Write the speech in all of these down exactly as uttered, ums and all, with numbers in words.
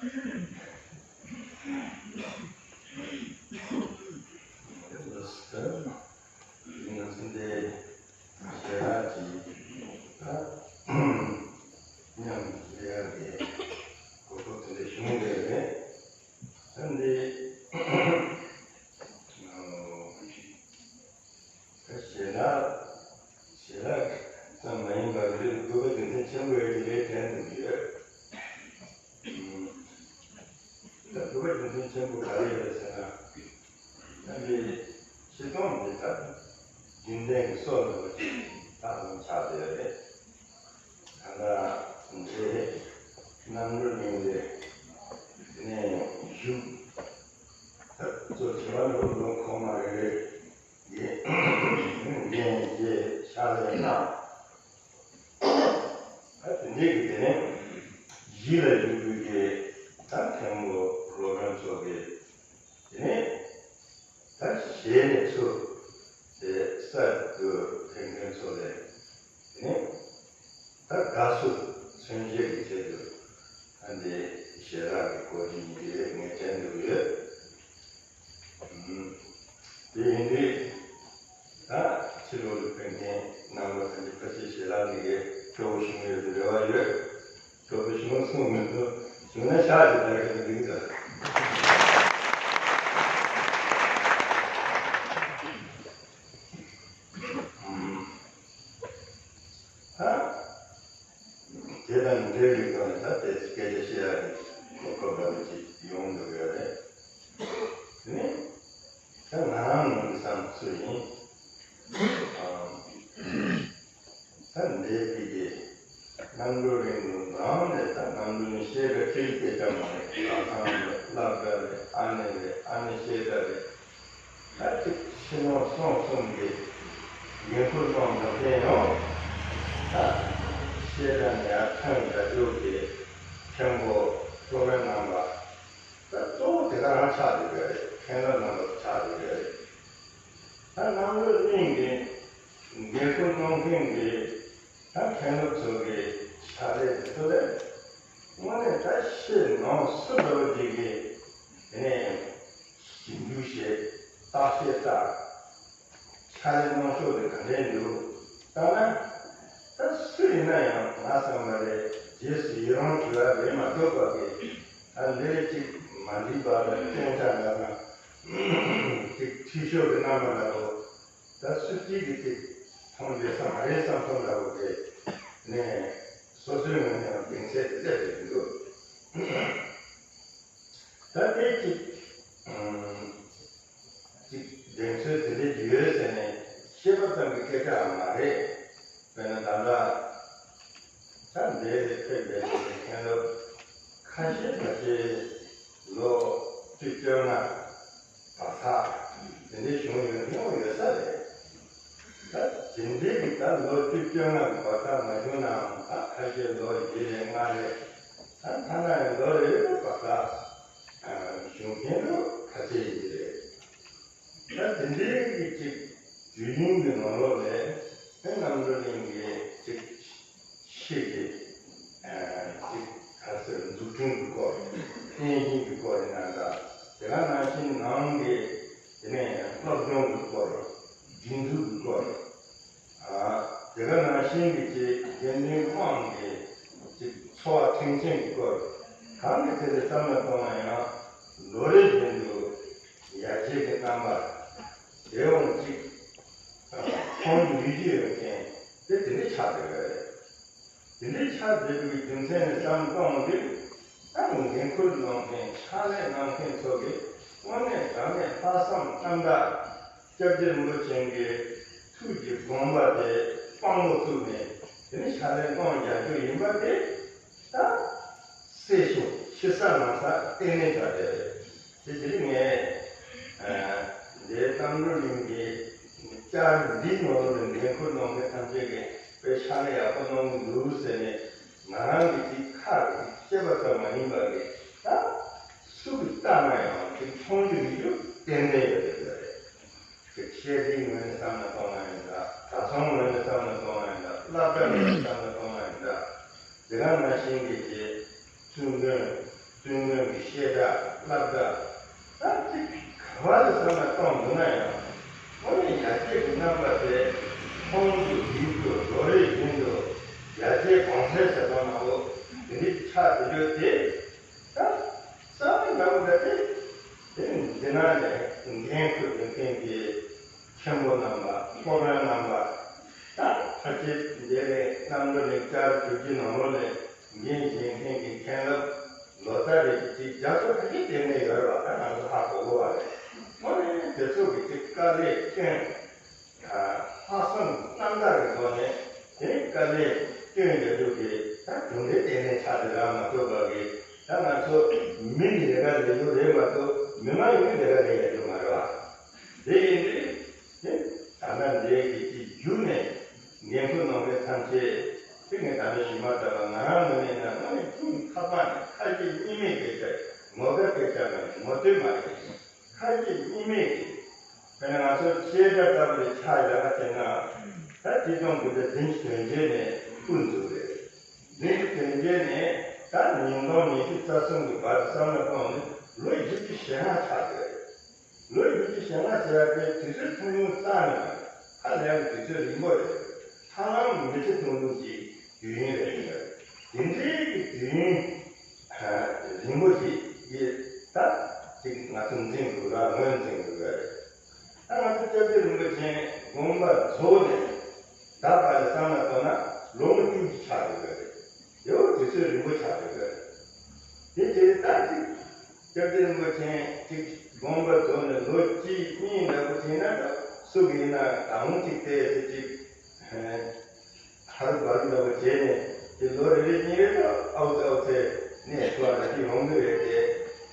ང་ཚོ་འདི་ཞལ་ལག་ཅིག་ད་མཉམ་དུ་ཡར་གྱི་གོ་སྐབས་དེ་འདྲ་བྱུང་བསྡད་རེད། ད་འདི་ད་ཞལ་ལག་ཞལ་ལག་ཙམ་མ་ཡིན་པར་འདི་དགོས་པ་རྒྱུ་མཚན་ཆེན་པོ་ཡོད་ཀྱི་རེད་དྲན་འདུག་ཡོད། ད་དགོས་པ་རྒྱུ་མཚན་ཆེན་པོ་ག་རེ་ཡོད་ཟེར་ན། ད་འདི་སྤྱིར་བཏང་འདི་ད་རྒྱུན་ལྡན་གྱི་སྲོལ་ལ་ཅིག་ད་ལམ་ཆགས་བསྡད་རེད། ད་ལྟ་འདི་རྣམ་གྲོལ་གླིང་ལ་ནས་བཞུགས། ད་གཙོ་ཆེ་བ་ལོ་ལོ་གོང་མ་རེ་རེ་ཡི་འགན་བཞེས་ཕྱག་ལས་གནང་། ད་དེ་འདྲའི་གི་དེ་ནས་གཞིས་ལ་བཞུགས་དུས་ཀྱི་ད་མཁན་པོ་སློབ་དཔོན་ཚོ་གི་དེ་ནས་ད་གཞས་ནས་ཚུར་དེ་གསར་དུ་ཕེབས་མཁན་ཚོ་ལས་དེ་ནས་ད་དགའ་བསུ་མཚོན་བྱེད་ཀྱི་ཆེད་དུ་ད་འདི་ཞལ་ལག་གི་གོ་སྒྲིག་ཡིན་གྱི་རེད་ངས་དྲན་འདུག་ཡོད། དེ་ཡིན་དུས་ད་ཕྱི་ལོགས་ལ་ཕེབས་མཁན་རྣམ་པ་ཐམས་ཅད་ཕལ་ཆེར་ཞལ་ལག་ནས་གས་སྤྲོ་པོ་བྱུང་ཡོད་པའི་རེ་བ་ཡོད། སྤྲོ་པོ་བྱུང་གསུང་མི་ཐུབ་བྱུང་ན་ཤག་ཅིག་ལབ་ཡོད་འདུག་ད། ད་དེ་དང་འབྲེལ་བའི་སྒང་ནས་ད་དེ་སྐད་ཆ་བཤད་ཡག་གི་གོ་སྐབས་འདྲ་པོ་ཅིག་ཡོང་འདུག་ཡོད་རེད། དེ་ནས་ད་ང་རང་ངོས་ནས་བསམ་ཚུལ་ཡིན། ཨམ། ད་འདས་པའི་གི་རྣམ་གྲོལ་གླིང་དུ་ནང་ནས་ད་རྣམ་གྲོལ་གླིང་བཤད་པའི་ཁྲིད་དེ་ཙམ་མ་རེད། ལྷ་ཁང་རེད། བླ་གྲྭ་རེད། ཨ་ནེ་རེད། ཨ་ནེ་བཤད་གྲྭ་རེད། ད་ཅིག་ཕྱི་ནང་གསང་གསུམ་གྱི་འགན་ཁུར་གནང་བ་དེ་ཡང་ད་བཤད་གྲྭ་ནས་ཡར་ཐོན་རྒྱ་ཇུག་གི་མཁན་པོ་སློབ་དཔོན་རྣམ་པ། ད་གཙོ་བོ་དེ་ག་རང་ཆགས་བསྡད་ཡོད་རེད། མཁན་སློབ་རྣམ་པ་ཆགས་བསྡད་ཡོད་རེད། ད་རྣམ་གྲོལ་གླིང་གི་འགན་ཁུར་གནང་མཁན་གྱི་ད་མཁན་སློབ་ཚོ་གི་ཕྱག་ལས་དེ་ཚོ་ལས་དངོས་གནས་ད་ཕྱི་ནང་སུ་འདྲ་བོ་ཅིག་གིས་དེ་ནས་ཞིབ་འཇུག་བྱས། བརྟག་དཔྱད་བལྟ། ཕྱག་ལས་གནང་ཕྱོགས་དེ་ག་འདྲས་འདུག་ལྟ་ན། ད་སུ་ཡིན་ན་ཡང་ང་བསམ་པ་རེད། རྗེས་སུ་ཡི་རང་ཞུ་ཡ་རེད་མ་གཏོགས་པ་གི་ད་འདིར་ཅིག་མ་འགྲིག་པ་དང་སྐྱོན་ཆ་འདྲ་དང་ཅིག་འཐུས་ཤོར་གི་རྣམ་པ་འདྲ་པོ་ད་སུ་གཅིག་གིས་ཅིག་མཐོང་རྒྱུ་ས་མ་རེད་བསམ་སོང་འདྲ་པོ་གི་ནས་སོ་སོའི་ངོས་ནས་ཡང་གདེང་ཚད་སླེབས་ཡོད་འདུག་ད་ལྟའི་ཅིག་ཨམ། ཅིག་གདེང་ཚོད་དེ་འདྲ་ཡོད་ཟེར་ནས་བཤད་པ་ཙམ་གྱི་སྐད་ཆའང་མ་རེད། དཔེར་ན་ད་ལྟ་ད་འདས་ལ་ཕེབས་པའི་མཁན་སློབ་ཁ་ཤས་ཁ་ཤས་ལོ་བཅུ་བཅོ་ལྔ་བར་ཐག་དེ་འདྲ་བྱུང་ཡོད་མྱོང་ཡོད་ས་རེད། ད་དེ་འདྲའི་གི་ད་ལོ་བཅུ་བཅོ་ལྔ་གི་བར་ཐག་མ་བྱུང་ནའང་ད་ཁ་ཤས་ལོ་བཞི་རེ་ལྔ་རེ། ད་ཐ་ན་ཡང་ལོ་རེ་རེ་བར་ཐག་བྱུང་མཁན་རུ་ཁ་ཤས་ཡིན་གྱི་རེད། ད་དེ་འདྲའི་གི་ཅིག་དུས་ཡུན་གྱི་ནང་ལོགས་ལས་ཨེ་རྣམ་གྲོལ་གླིང་གི་ཅིག་ཕྱི་གི་ཅིག་ག་ཟེར་འཛུགས་སྐྲུན་གྱི་སྐོར། བསྟན་བཞེངས་ཀྱི་སྐོར་ཡིན་ན་འདྲ། དེ་ག་ནང་བཞིན་ནང་གི་དེ་ནས་སློབ་སྦྱོང་གི་སྐོར། སྒྲིག་འཛུགས་ཀྱི་སྐོར། ཨ། དེ་ག་ནང་བཞིན་གྱི་ཅིག་དགེ་འདུན་དམངས་ཀྱི་ཅིག་འཚོ་བ་མཐུན་རྐྱེན་གྱི་སྐོར། གང་གི་ཐད་ལ་བསམ་བློ་གཏོང་ན་ཡང་ལོ་རེ་བཞིན་དུ་ཡར་རྒྱས་ཀྱི་རྣམ་པ་དེ་འོང་ཅིག་མཐོང་རྒྱུ་ཡོད་མཁན་དེ་དེ་འདྲ་ཆགས་བསྡད་ཡོད་རེད། དེ་འདྲའི་ཆ་དེ་ཚོའི་རྒྱུ་མཚན་ནས་བསམ་གཏོང་དུས། ད་འགན་ཁུར་ལོངས་མཁན་ཕྱག་ལས་གནང་མཁན་ཚོ་གིས་དངོས་གནས་དྲང་གནས་ལྷག་བསམ་རྣམ་དག་སྐྱབས་རྗེ་རིན་པོ་ཆེ་གི་ཐུགས་ཀྱི་དགོངས་པ་དེ་དཔང་པོ་བཙུགས་ནས་དེ་ནི་ཕྱག་ལས་གནང་རྒྱག་རྒྱུ་ཡིན་པ་དེ་ད་གསལ་ཤོས་ཕྱི་ས་ནང་ས་གཏན་ནས་བྱ་དེ་རེད། དེ་དེ་རིང་ངས་འདིའི་རྣམ་གྲོལ་གླིང་གི་བསྐྱར་འདི་ནང་ལ་འགན་ཁུར་གནང་མཁན་ཐམས་ཅད་ཀྱིས་དཔེ་ཕྱག་ལས་ཡག་པོ་གནང་གི་འདུག་ཟེར་ནས་ང་རང་གི་ཅིག་ཁ་གི་བཤད་པ་ཙམ་མ་ཡིན་པ་གི་ད་སུ་གིས་བལྟས་ན་ཡང་ཅིག་མཐོང་རྒྱུ་རིག་རྒྱུ་ཏན་ཏན་ཡོད་རེད་ཟེར་རེད། ཅིག་བཤད་སྒྲིག་ངོས་ནས་བསམ་བློ་གཏོང་ན་ཡིན་འདྲ། གྲྭ་ཚང་ངོས་ནས་བསམ་བློ་གཏོང་ན་ཡིན་འདྲ། སློབ་གྲྭ་ངོས་ནས་བསམ་བློ་གཏོང་ན་ཡིན་འདྲ། དེ་ག་ནང་བཞིན་གྱི་ཅིག་བཙུན་དགོན། བཙུན་དགོན་གྱི་བཤད་གྲྭ་སློབ་གྲྭ་ད་ཅིག་ག་བ་ལ་བསམ་བློ་གཏོང་འདུག་ན་ཡང་། དངོས་གནས་ཡར་རྒྱས་ཀྱི་རྣམ་པ་དེ་ཁོང་དུ་ཡིད་དུ་རོ་རེ་བཞིན་དུ་ཡར་རྒྱས་གོང་འཕེལ་ཟེར་བ་མང་པོ་དེ་འདྲའི་ཆགས་བསྡད་རྒྱུ་དེ། ད་རྩ་བའི་འདྲ་པོ་འདྲ་དེ། དེ་འདི་ནང་ནས་འགན་ཁུར་འདོན་མཁན་གྱི་མཁན་པོ་རྣམ་པ་སློབ་དཔོན་རྣམ་པ། ད་ཕལ་ཆེར་འདི་ནས་རྣམ་གྲོལ་གླིང་བསྐྱར་བསྒྱུར་གྱི་ནང་ལོགས་ནས་འགན་བཞེས་མཁན་གྱི་མཁན་སློབ་ལོ་ཙཱ་རེ་ཅིག་རྒྱ་མཚོ་ཕལ་ཆེར་དེ་ནས་ཡོད་རེད་བ། ད་ང་ཚོ་ཧ་གོ་གོ་བ་རེད། དངོས་གནས་དེ་ཚོ་གི་ཅིག་དཀའ་ལས་བསྐྱོན། ལྷག་བསམ་རྣམ་དག་གི་སྒོ་ནས་དེ་ནས་དཀའ་ལས་བསྐྱོན་ཡོད་རྒྱུ་གི་ད་གྲུབ་འབྲས་དེ་ནས་ཆགས་ཏེ་རག་མ་ཐུབ་པ་གི། ད་ང་ཚོ་མི་གི་ལས་ཀ་ལས་རྒྱུ་རེད་མ་གཏོགས་མི་མ་ཡིན་གྱི་ལས་ཀ་ལས་ཡོད་རྒྱུ་མ་རེད་བ། དེ་ཡིན་དུས་དེ་ད་ལྟ་འདས་ཀྱི་ཅིག་རྒྱུ་ནས་འགན་ཁུར་གནང་མཁན་ཐམས་ཅད་དེ་ངས་ད་ལྟ་ཞུས་མ་ཚར་བ། ང་རང་ངོས་ནས་ན་དངོས་གནས་ཐུགས་ཁ་པར་ནས་ཁ་ཞེ་གཉིས་མེད་སྐད་ཆ། ངོ་དགའ་སྐད་ཆ་མ་རེད། ངོ་བསྟོད་མ་རེད། ཁ་ཞེ་གཉིས་མེད་ཀྱི། དཔེར་ན་ང་ཚོ་བཤད་གྲྭ་ལྟ་བུ་ལ་ཆ་བཞག་པ་བྱས་ན། ད་ཆིག་སྟོང་དགུ་བརྒྱ་བདུན་ཅུ་དོན་བརྒྱད་ནས་དབུ་འཛུགས་རེད། བདུན་ཅུ་དོན་བརྒྱད་ནས་ད་ཉིས་སྟོང་ཉི་ཤུ་རྩ་གསུམ་གྱི་བར་དུ་བསམ་བློ་གཏོང་ནས་ལོ་བཞི་བཅུ་ཞེ་ལྔ་ཆགས་ཡོད་རེད། ལོ་བཞི་བཅུ་ཞེ་ལྔ་ཟེར་ཡག་དེ་དུས་ཚོད་ཐུང་ཐུང་རྩ་ནས་མ་རེད། ཧ་ལས་པའི་དུས་ཚོད་རིང་པོ་རེད། ཧ་ལམ་མི་ཚེ་ཐུང་ཐུང་གི་དུས་ཡུན་རེད་འདུག་དེ་འདྲའི་གི་དུས་ཡུན་རིང་པོ་ཞིག་གི་ད་ཅིག་ང་ཚོ་འཛིན་དགོས་ར་ངོས་འཛིན་དགོས་ར་རེད། ད་ང་ཚོ་སྐྱབས་རྗེ་རིན་པོ་ཆེ་དགོངས་པ་རྫོགས་ནས་ད་བར་ལ་བསམ་བློ་གཏོང་ན་ལོ་ངོ་བཅུ་གཅིག་ཆགས་ཡོད་རེད། དེ་བོ་དུས་ཚོད་རིང་པོ་ཆགས་ཡོད་རེད། དེ་དེ་ད་ཅིག་སྐྱབས་རྗེ་རིན་པོ་ཆེ་ཅིག་དགོངས་པ་རྫོགས་ནས་ལོ་གཅིག་གཉིས་འདྲ་པོ་བྱས་ན་ད་སུ་གིས་ཡིན་ན་ད་འོང་ཅིག་བལྟས་ཟེར་ཅིག་ཧ་རུ་བ་རུ་འདྲ་པོ་བྱས་ནས་དེ་ལོ་རེ་རེ་གཉིས་རེ་ད་ཨའུ་ཙེ་ཨའུ་ཙེ་གནས་ཐུབ་པ་འདྲ་ཅིག་ཡོང་གི་རེད་དེ།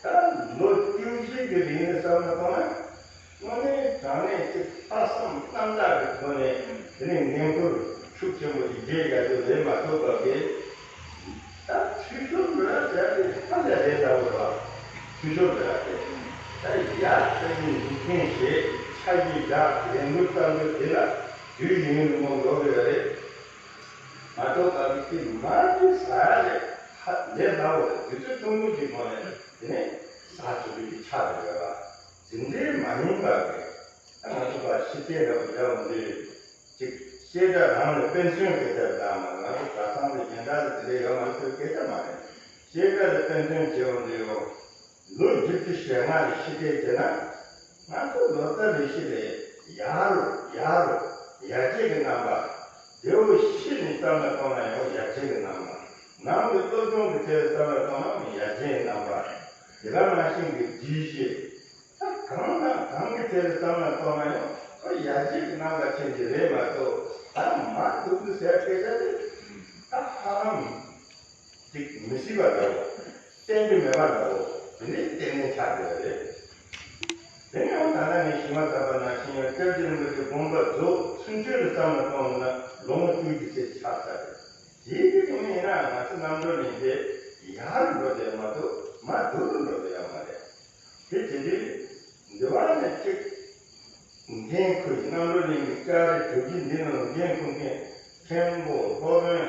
ད་ལོ་བཅུ་བཞི་གི་རིང་ལ་བསམ་བློ་གཏོང་ན། དངོས་གནས་དྲང་གནས་ཅིག་ལྷག་བསམ་རྣམ་དག་གི་ཐོག་ནས་དེ་ནས་འགན་ཁུར་ཤུགས་ཆེན་པོ་ཞིག་རྒྱས་ཡག་རྒྱུ་ལས་མ་ཐུབ་པ་གི། ད་འཐུས་ཤོར་འགྲོ་ཡག་དེ་ཧ་ལས་རེད་ལྟ་བུ་རེད་བ། འཐུས་ཤོར་འགྲོ་ཡག་དེ། ད་ཡར་ཕེབས་ནས་འཇིག་རྟེན་ཞེས་ཆ་གིས་བཞག་ལས་འགུལ་བཏང་རྒྱུ་དེ་ལ་དུས་ཡུན་རིང་པོ་འགྲོ་གི་ཡོད་རེད། མ་གཏོགས་ད་གི་དེ་མ་དེ་ཟ་ཡག་ལས་ཧ་ལས་སླ་བོ་རེད། དུས་ཚོད་ཐུང་ཐུང་གི་སྒོ་ནས་དེ་ནས་ཟ་ཐུབ་རྒྱུ་དེ་ཆགས་བསྡད་ཡོད་པ། དེ་འདྲའི་མ་ཡིན་པ་རེད། ད་ང་ཚོ་ཕར་ཕྱི་རྒྱལ་འདྲ་པོ་བཞག་འོང་དུས་ཅིག་བཤད་གྲྭ་རང་ལ་དཔེ་མཚོན་སྐད་ཆ་བདག་མ་རེད། ང་ཚོ་གྲྭ་ཚང་དང་གཞན་དག་ལ་དེ་འདྲ་ཡོད་མ་རེད་ཟེར་སྐད་ཆ་མ་རེད། བཤད་གྲྭ་ལ་དཔེ་མཚོན་བྱེད་འོང་དུས་ཡོང་། ལོ་བཞི་བཅུ་ཞེ་ལྔ་ལ་ཕྱི་རྒྱལ་བྱས་ན། ང་ཚོ་ལོ་ཙཱ་བའི་ཤི་ལས་ཡར་རུ་ཡར་རུ་ཡར་རྒྱས་ཀྱི་རྣམ་པ། དེ་བོ་ཤི་ནས་བསམ་བློ་གཏོང་ན་ཡང་ཡར་རྒྱས་ཀྱི་རྣམ་པ། ནང་གི་སློབ་སྦྱོང་གི་ཐད་བསམ་བློ་གཏོང་ན་ཡང་ཡར་རྒྱས་ཀྱི་རྣམ་པ། དེ་ག་ནང་བཞིན་གྱི་སྒྲིག་གཞི། ད་གང་དང་གང་གི་ཐད་ལ་བསམ་བློ་གཏོང་ན་ཡང་ཡར་རྒྱས་ཀྱི་རྣམ་པ་ཅན་གྱི་རེད་མ་གཏོགས། ད་མར་འགྲོ་དུས་ཟེར་སྐད་ཆ་དེ་ད་ཧ་ལམ་ཅིག་མི་སྲིད་པ་འདྲ་བོ། བསྟན་རྒྱུ་མེད་པ་འདྲ་བོ། དེ་འདྲའི་ལྟས་ངན་ཆགས་བསྡད་པ་རེད། དེ་ནས་ད་ལྟ་ངས་ཞུས་མ་ཚར་བ་ནང་བཞིན་ཡང་སྐྱབས་རྗེ་རིན་པོ་ཆེ་དགོངས་པ་རྫོགས་ཚུན་ཆད་ལ་བསམ་བློ་གཏོང་ན་ལོ་ངོ་བཅུ་གཅིག་ཙམ་ཆགས་ཚར་རེད། དེའི་རིང་ཡིན་ན་ང་ཚོ་རྣམ་གྲོལ་གླིང་དེ་ཡར་འགྲོ་བསྡད་མ་གཏོགས་མར་མདུན་ལ་འགྲོ་བསྡད་ཡོད་མ་རེད། དེ་དེ་འདྲའི་འདི་བ་ནས་གཅིག་འགན་ཁུར་རྣམ་གྲོལ་གླིང་གི་ལྕགས་རི་གྲུ་བཞི་འདི་ནང་འགན་ཁུར་མཁན་མཁན་པོ་སློབ་དཔོན་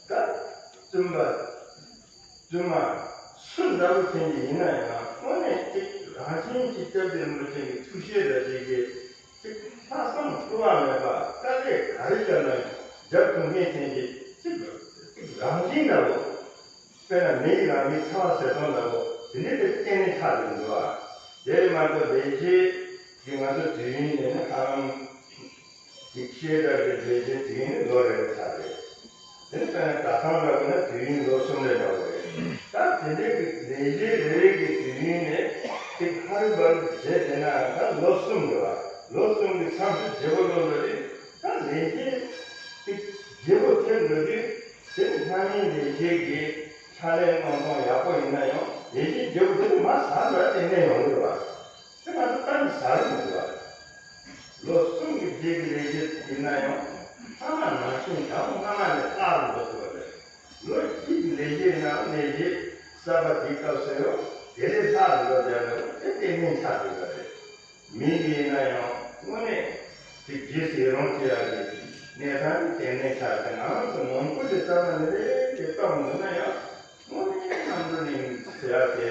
ད་བཙུན་པ་བཙུན་མ་སུ་འདྲ་བོ་ཅན་གྱི་ཡིན་ན་ཡང་དངོས་གནས་གཅིག་རང་བཞིན་གྱིས་སྐྱབས་རྗེ་རིན་པོ་ཆེ་གི་ཐུགས་བཞེད་འདྲ་ཅིག་གིས་གཅིག་ལྷག་བསམ་བསླུ་བ་མེད་པ། དཀའ་ལས་ག་རེ་བརྒྱབ་ན་ཡང་རྒྱབ་ཐུབ་མཁན་ཅན་གྱི་གཅིག་གཅིག་རང་བཞིན་འདྲ་བོ། དཔེར་ན་མི་ཡི་རང་བཞིན་ཚ་བ་ཟེར་སྟངས་འདྲ་བོ་དེ་འདྲའི་དེ་གཏན་ནས་ཆགས་ཡོང་འདུག་ཨ། དེ་མ་གཏོགས་ལས་བྱེད་ཀྱི་ང་ཚོ་དུས་ཡུན་ནས་ནི་ཧ་ལམ་གཅིག་བཤད་གྲྭ་གི་ལས་བྱེད་དུས་ཡུན་ནི་ལོ་རེ་རེ་ཆགས་རེད། དེ་ནི་དཔེར་ན་གྲྭ་ཚང་འདྲ་བོ་ན་དུས་ཡུན་ལོ་གསུམ་རེ་འདྲ་བོ་རེད། ད་དེ་འདྲའི་གི་ལས་བྱེད་རེ་རེ་གི་དུས་ཡུན་ནས་ཅིག་ཧ་རུ་བ་རུ་བྱས་བྱས་ན་ད་ལོ་གསུམ་འགྲོ་བ། ལོ་གསུམ་གི་མཚམས་སུ་བརྗེ་པོ་ལོ་འགྲོ་དུས་ད་ལས་བྱེད་ཅིག་བརྗེ་པོ་ཐེབས་འགྲོ་དུས། དེ་ནི་སྣ་མིན་ལས་བྱེད་ཀྱི་ཕྱག་ལས་གནང་སྟངས་ཡག་པོ་ཡིན་ན་ཡང་ལས་བྱེད་བརྗེ་པོ་དེ་ནི་མ་ཟ་འགྲོ་ཡ་ཏན་ཏན་ཡོང་གི་རེད་བ། དེ་ང་ཚོ་གཏན་ནས་ཟ་གི་མི་འདུག་བ། ལོ་གསུམ་གྱི་རྗེས་ཀྱི་ལས་བྱེད་ཡིན་ན་ཡང་སྔ་མ་ནང་བཞིན་ད་སྔོན་སྔ་མ་ནས་ལྷག་རུ་འགྲོ་ཐུབ་པ་རེད། ལོ་གཅིག་གི་ལས་བྱེད་ཡིན་ན་ལས་བྱེད་གསར་པ་དེའི་སྐབས་སུ་ཡང་དེ་ལས་ལྷག་རུ་འགྲོ་བསྡད་ན་དེ་ཏན་ཏན་ཆགས་འགྲོ་གི་རེད། མི་ཡིན་ན་ཡང་དངོས་གནས་ཀྱི་རྗེས་སུ་ཡི་རང་བྱེད་ཡག་གི་གནས་སྟངས་ནི་ཏན་ཏན་ཆགས་ཏེ། ང་རང་ཚོ་མང་པོ་ཞིག་རྩ་བ་ནས་རེད་དེ་བཏང་འདུག་ན་ཡང་དངོས་གནས་རྣམ་གྲོལ་གླིང་ཟེར་ ཡག་དེ་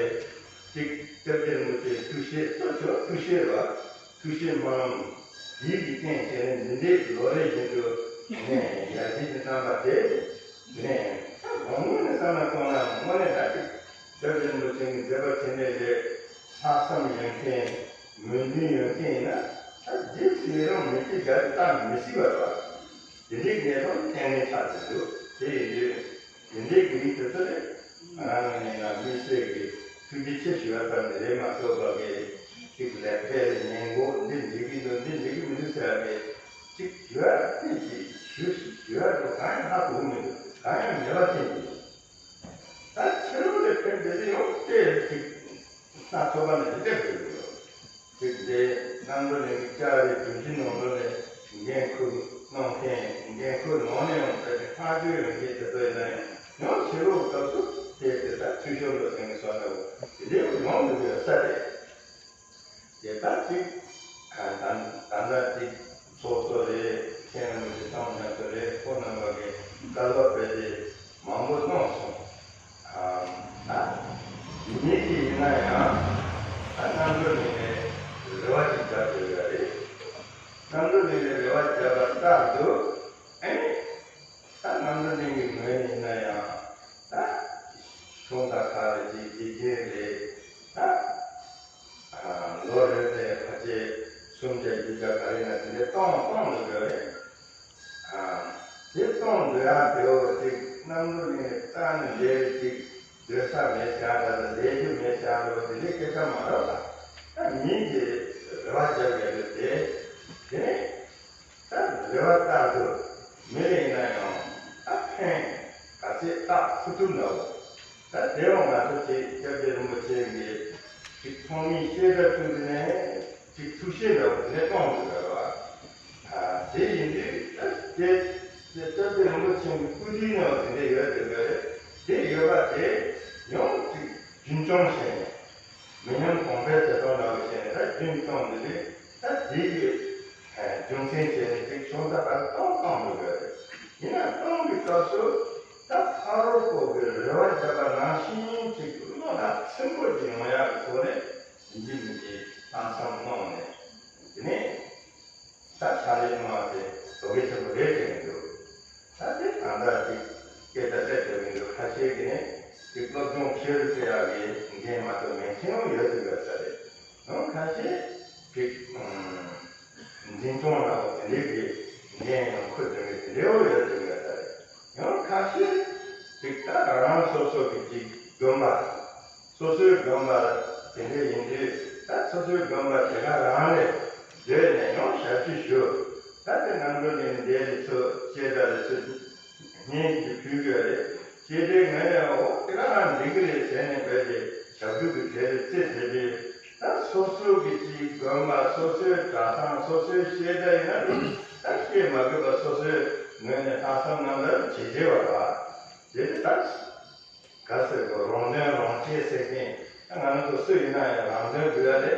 གཅིག་སྐྱབས་རྗེ་རིན་པོ་ཆེའི་ཐུགས་བཞེད་གཙོ་ཆེ་བ་ཐུགས་བཞེད་རེད་བ། ཐུགས་བཞེད་སྨོན་ལམ་འདི་གི་རྟེན་བྱས་ནས་འདི་འདྲའི་ལོ་རེ་བཞིན་དུ་ནས་ཡར་རྒྱས་ཀྱི་བསམ་པ་དེ་ནས་ད་དགོང་མོ་ནས་བསམ་བློ་གཏོང་ན་དངོས་གནས་ད་ཅིག་སྐྱབས་རྗེ་རིན་པོ་ཆེ་གི་མཛད་པ་དེ་འདྲ་ལས་ལྷག་བསམ་ཡོད་མཁན་མོས་འདུན་ཡོད་མཁན་ཡིན་ན་ད་རྗེས་སུ་ཡི་རང་མི་སྐྱེ་དགའ་སྟེ་བཏང་མི་སྲིད་པ་རེད་བ། དེ་འདྲའི་གནས་སྟངས་ཏན་ཏན་ཆགས་ཀྱི་འདུག་དེ་ཡིན་དུས། དེ་འདྲའི་གི་རིགས་དེ་ཚོ་ལས་ང་རང་ངོས་ནས་ཡིན་ན་དམིགས་བསལ་གྱི་ཐུགས་རྗེ་ཆེ་ཞུ་བ་ཙམ་ནི་རེད་མ་གཏོགས་པ་གི་གཅིག་ལེགས་སྤེལ་ཉེས་འགོག་འདི་འགྲིག་གི་འདུག་འདི་འགྲིག་གི་མི་འདུག་ཟེར་བ་གི་གཅིག་ཞུ་བ་ཐེངས་གཅིག་ཞུ་ཞུ་བ་འགྲོ་གང་ཡང་ཧ་གོ་གི་མི་འདུག་གང་ཡང་ཉེས་པ་ཅན་གྱི་འདུག་ད་ཕྱི་ལོགས་ལས་ཕན་བདེ་ལེ་ཡོང་སྟེ་གཅིག་སྣ་ཚོགས་པ་ནི་འདི་འདྲ་དགོས་ཀྱི་ཡོད། ཅིག་འདི་རྣམ་གྲོལ་གླིང་གི་ལྕགས་རི་གྲུ་བཞི་ནང་ལོགས་ནས་འགན་ཁུར་གནང་མཁན་འགན་ཁུར་ནང་ནས་ཡང་དཔེ་དེ་ཐག་གཅོད་ཡོང་མཁན་དེ་ཚོ་ཡིན་ན་ཡང་ཡང་ཕྱི་ལོགས་སྐབས་སུ་དེ་དེ་ལྟར་འཐུས་ཤོར་འགྲོ་ཟིན་གི་སོགས་ལ་དེ་འདྲའི་ཡོང་མི་འདུག་ཡོད་ས་རེད། དེ་ལྟར་ཅིག་ད་ད་ལྟ་ཅིག་ཚོགས་གཙོ་རེད། མཁན་རིན་པོ་ཆེ་ཚང་མ་ཚོ་རེད། ཁོང་རྣམ་པ་གིས་བཀའ་སློབ་སྤེལ་ཏེ་མང་པོ་གནང་སོང་། ཨ་ད་མི་དེ་ཡིན་ན་ཡང་ད་རྣམ་གྲོལ་གླིང་ནས་རེ་བ་ཅིག་བརྒྱབ་ཡོད་ཡ་རེད། རྣམ་གྲོལ་གླིང་ནས་རེ་བ་བརྒྱབ་པ་ལྟར་དུ་ཨེ་ད་རྣམ་གྲོལ་གླིང་གི་ངོས་ནས་ཡིན་ན་ཡང་ད་གཞུང་དང་ཁ་རེ་ཅིག་དགེ་རྒན་རེད་ད། ལོ་རེ་རེ་ཕལ་ཆེར་སུམ་བརྒྱ་བརྒྱད་བརྒྱ་ག་རེ་ན་དེ་འདྲའི་གཏོང་གཏོང་འདུག་ཡོད་རེད། དེ་གཏོང་འདུག་ཡ་དེའོ་ཅིག་རྣམ་གྲོལ་གླིང་ནས་རྩ་ནས་ལས་ཅིག་སྡོད་ས་མེད་ཤག་ད་ལྟ་ལས་རྒྱུ་མེད་ཤག་འགྲོ་དེ་འདྲའི་སྐད་ཆ་མ་རེད་ལ། ད་མིང་གི་རེ་བ་རྒྱབ་ཡ་དེ་དེ་དེ་ནས། ད་རེ་བ་ལྟར་དུ་མི་རེ་ཡིན་ན་ཡང་ད་ཕན་ག་ཚད་ལྟ་ཐུབ་ཐུབ་འདྲ་བོ། ད་དེ་འོང་ང་ཚོ་ཅིག་སྐྱབས་རྗེ་རིན་པོ་ཆེ་གིས་ཅིག་ཐོག་མའི་བཤད་གྲྭ་ཚུགས་ནས་ཅིག་ཐུགས་བཤད་འདྲ་བོ་དེ་ནས་གཏོང་དགོས་པ་རེད་བ། དེ་ཡིན་དུས་ད་དེ་དེ་སྐྱབས་རྗེ་རིན་པོ་ཆེ་གི་སྐུ་དྲིན་ནང་དེ་འདྲ་ཡོད་དེ་འདྲ་རེད། དེ་ཡོད་པ་དེ་ཡང་ཅིག་རྒྱུན་སྐྱོང་བྱས་ནས། མི་ཉམས་གོང་འཕེལ་བྱེད་སྟངས་འདྲ་བོ་བྱས་ནས་ད་རྒྱུན་བསྐྱངས་འདི་རེད། ད་དེ་ཡི་རྒྱུ་མཚན་བྱས་ནས་ཅིག་ཤོང་ད་ག་གཏོང་གཏོང་མི་དགོས་རེད། ཡིན་ན་གཏོང་གི་སྐབས་སུ་ད་ཕ་རོལ་པོ་གི་རེ་བ་བརྒྱབ་པ་ནང་བཞིན་ཅིག་བློ་ཐག་ཚིམ་པོ་ཅིག་ཡོང་ཡག་གི་ཐོག་ནས་ཡིན་གཅིག་མིན་གཅིག་ལྷག་བསམ་གནང་ནས་དེ་ནས། ད་ཕྱག་ལས་གནང་བ་དེ་བོད་སྐད་ཆེན་པོ་རེད་དྲན་གྱི་འདུག་ད་དེ་གང་ལྟར་ཅིག་སྐད་ཆ་བཤད་དགོས་ཀྱི་འདུག་ཁ་ཤས་ཀྱིས་ནི་ཅིག་སློབ་སྦྱོང་ཆེ་རུ་བྱེད་ཡག་གི་འགན་མ་གཏོགས་མེད་མཁན་ཡང་ཡོད་དུ་ཡོད་ས་རེད། ཡང་ཁ་ཤས་ཅིག་འཛིན་སྐྱོང་ལ་དེ་འདྲའི་གི་འགན་ཡང་འཁུར་དགོས་ཀྱི་དེ་འདྲའི་ཡང་ཡོད་དུ་ཡོད་ས་རེད། ཡང་ཁ་ཤས་ཅིག་ད་རང་རང་སོ་སོ་གི་ཅིག་དགོན་པ། སོ་སོའི་དགོན་པ་དེ་འདྲ་ཡིན་དུས་ད་སོ་སོའི་དགོན་པ་དེ་ག་རང་ལས་བསྡད་ནས་ཡང་ཞབས་ཕྱི་ཞུ། ད་དེ་རྣམ་གྲོལ་གླིང་འདི་ལས་ཚུར་བཤད་གྲྭ་ལས་ཚུར་བརྙན་གྱིས་ཕུལ་གྱི་རེད། བཤད་གྲྭའི་ངོས་ནས་འོ་དེ་ག་རང་འགྲིག་གི་རེད་ཟེར་ནས་བས་ཏེ་ཞབས་ཞུ་གི་གྲལ་རེ་བརྩིས་བྱས་དུས་ད་སོ་སོ་གི་ཅིག་དགོན་པ་སོ་སོའི་གྲྭ་ཚང་སོ་སོའི་བཤད་གྲྭ་ཡིན་ན་ད་བཤད་མ་དགོས་པ་སོ་སོའི་ངོས་ནས་ལྷག་བསམ་རྣམ་དག་བྱེད་བྱེད་པ་རེད། དེ་ནི་ད། ག་ཟེར་གོ་རང་དོན་རང་གཅེས་ཟེར་མཁན་ད་ང་རང་ཚོ་སུ་ཡིན་ན་ཡང་རང་དོན་དགོས་ཡ་རེད། དེ་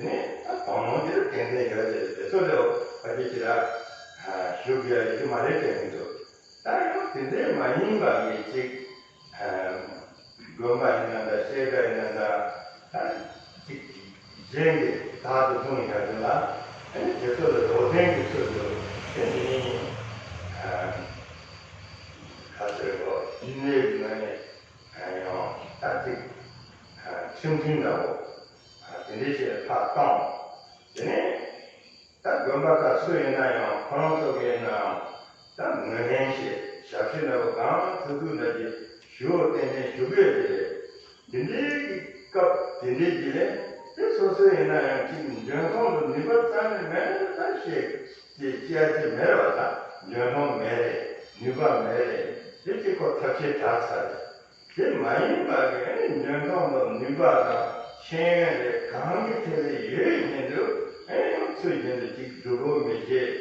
ནས་ད་དོན་དངོས་དེར་ཏན་ཏན་ཡོད་དེ་རེད། དེ་ཚོ་ལས་ཕ་གི་ཅི་ར་ཞུ་དགོས་ཡ་ཡོད་ཀྱི་མ་རེད་དྲན་གྱི་འདུག་ད་ཡང་དེ་འདྲའི་མ་ཡིན་པ་གི་ཅིག་དགོན་པ་ཡིན་ན་འདྲ་བཤད་གྲྭ་ཡིན་ན་འདྲ་ད་ཅིག་གཞན་གྱི་བདག་ཏུ་བཟུང་ཡ་རྒྱུ་ལ་དེ་ཚོ་ལ་རོགས་ལྡན་གྱི་ཚུལ་དུ་དེ་ནི་ག་ཟེར་གོ་ཡིན་ལས་ངོས་ནས། ཡང་ད་ཅིག་ཁྲིམས་མཐུན་འདྲ་བོ་དེ་འདྲའི་ཞིག་ལ་ཕར་བཏང་། དེ་ནས་ད་དགོན་པ་ཁག་སུ་ཡིན་ན་ཡང་ཁོ་རང་ཚོ་གིས་ཡིན་ནའང་ད་ངོས་ལེན་བྱེད་ཞབས་ཕྱི་འདྲ་བོ་གང་ཐུབ་ཐུབ་འདྲ་ཅིག་ཞུ་བ་ཏན་ཏན་ཞུ་གི་ཡོད་དེ་རེད། དེ་འདྲའི་གི་སྐབས་དེ་འདྲའི་གི་ལས་དེ་སོ་སོ་ཡིན་ན་ཡང་ཅིག་འཇོན་ཐང་དུ་ནུས་པ་རྩ་ནས་མེད་ན་ད་བཤད་ཅེས་བཤད་ཅེས་མེད་རེད་བ། ད་འཇོན་ཐང་མེད་རེད། ནུས་པ་མེད་རེད། དེ་ཅིག་ཁོ་ཐབས་ཤེས་དྲག་ཚར་རེད། དེ་མ་ཡིན་པ་གི་འཇོན་ཐང་དང་ནུས་པ་དང་ཤེས་ཡོན་རེ་གང་གི་ཐད་ལ་ཡོད་བཞིན་དུ་ཨེ་ཡང་ཚུལ་བཞིན་དུ་ཅིག་སྒྲུབ་པོ་མི་བྱེད་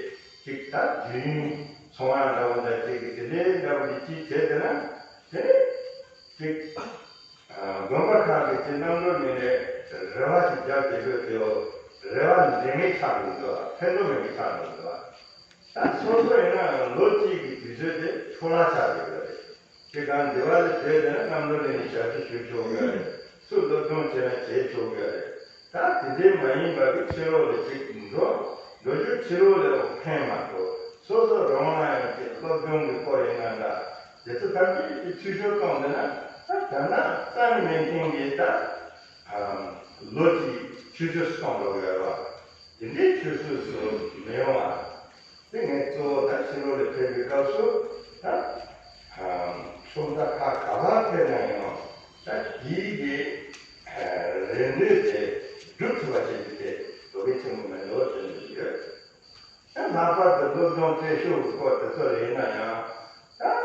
ཅིག་ད་རྒྱུན་ཚོང་བ་འདྲ་བོ་འདྲ་ཅིག་གི་དེ་འདྲའི་འདྲ་བོ་འདི་ཅིག་བྱས་ཏེ་ན་དེ་ནི་ཅིག་དགོན་པ་ཁག་གི་ཅིག་རྣམ་གྲོལ་ནི་ནས་རེ་བ་ཅིག་རྒྱབ་བྱེད་དགོས་དེའོ་རེ་བ་འདྲེན་མི་ཆགས་མི་འདུག་ཕན་ཐོགས་མེད་མི་ཆགས་མི་འདུག་ད་སོ་སོ་ཡིན་ན་ལོ་གཅིག་གི་དུས་ཚོད་དེ་འཕྲོ་བརླག་ཆགས་ཡོད་པ་རེད། དེ་གང་འདི་བ་ལས་བྲོས་ཏེ་ན་རྣམ་གྲོལ་ནས་ཞབས་ཕྱི་ཞུ་ཆོག་གི་རེད། ཚུར་སློབ་སྦྱོང་བྱས་ན་བྱེད་ཆོག་གི་རེད། ད་དེ་འདྲའི་མ་ཡིན་པ་གི་ཕྱི་ལོགས་ལ་ཅིག་འགྲོ། འགྲོ་རྒྱུ་ཕྱི་ལོགས་ལ་ཡང་ཕན་མ་ཐོགས། སོ་སོ་རང་ལ་ཡང་ཅིག་སློབ་སྦྱོང་གི་སྐོར་ཡིན་ན་འདྲ། དེ་ཚོ་ཐམས་ཅད་ཀྱི་འཐུས་ཤོར་གཏོང་འདོད་ན། ད་ད་ན་རྩ་ནས་མེད་མཁན་གྱི་ད་ལོ་གཅིག་ཆུད་ཟོས་སུ་གཏོང་འགྲོ་གི་ཡོད་རེད་བ། དེ་འདྲའི་ཆུད་ཟོས་སུ་མི་ཡོང་བ། དེ་ངས་གཙོ་བོ་ད་ཕྱི་ལོགས་ལ་ཕེབས་པའི་སྐབས་སུ་ད་ཕྱོགས་མཐའ་ཁག་ག་པར་ཕེབས་ན་ཡང་ད་དེའི་གི་རེ་འདུན་དེ་སྒྲུབ་ཐུབ་པ་བྱེད་རྒྱུ་དེ་བློ་གལ་ཆེན་པོ་མིན་འགྲོ་དྲན་གྱི་ཡོད། ད་ལྷག་པར་དུ་སློབ་སྦྱོང་སྤྲད་ཤོག་གི་སྐོར་དེ་ཚོ་ལ་ཡིན་ན་ཡང་ད།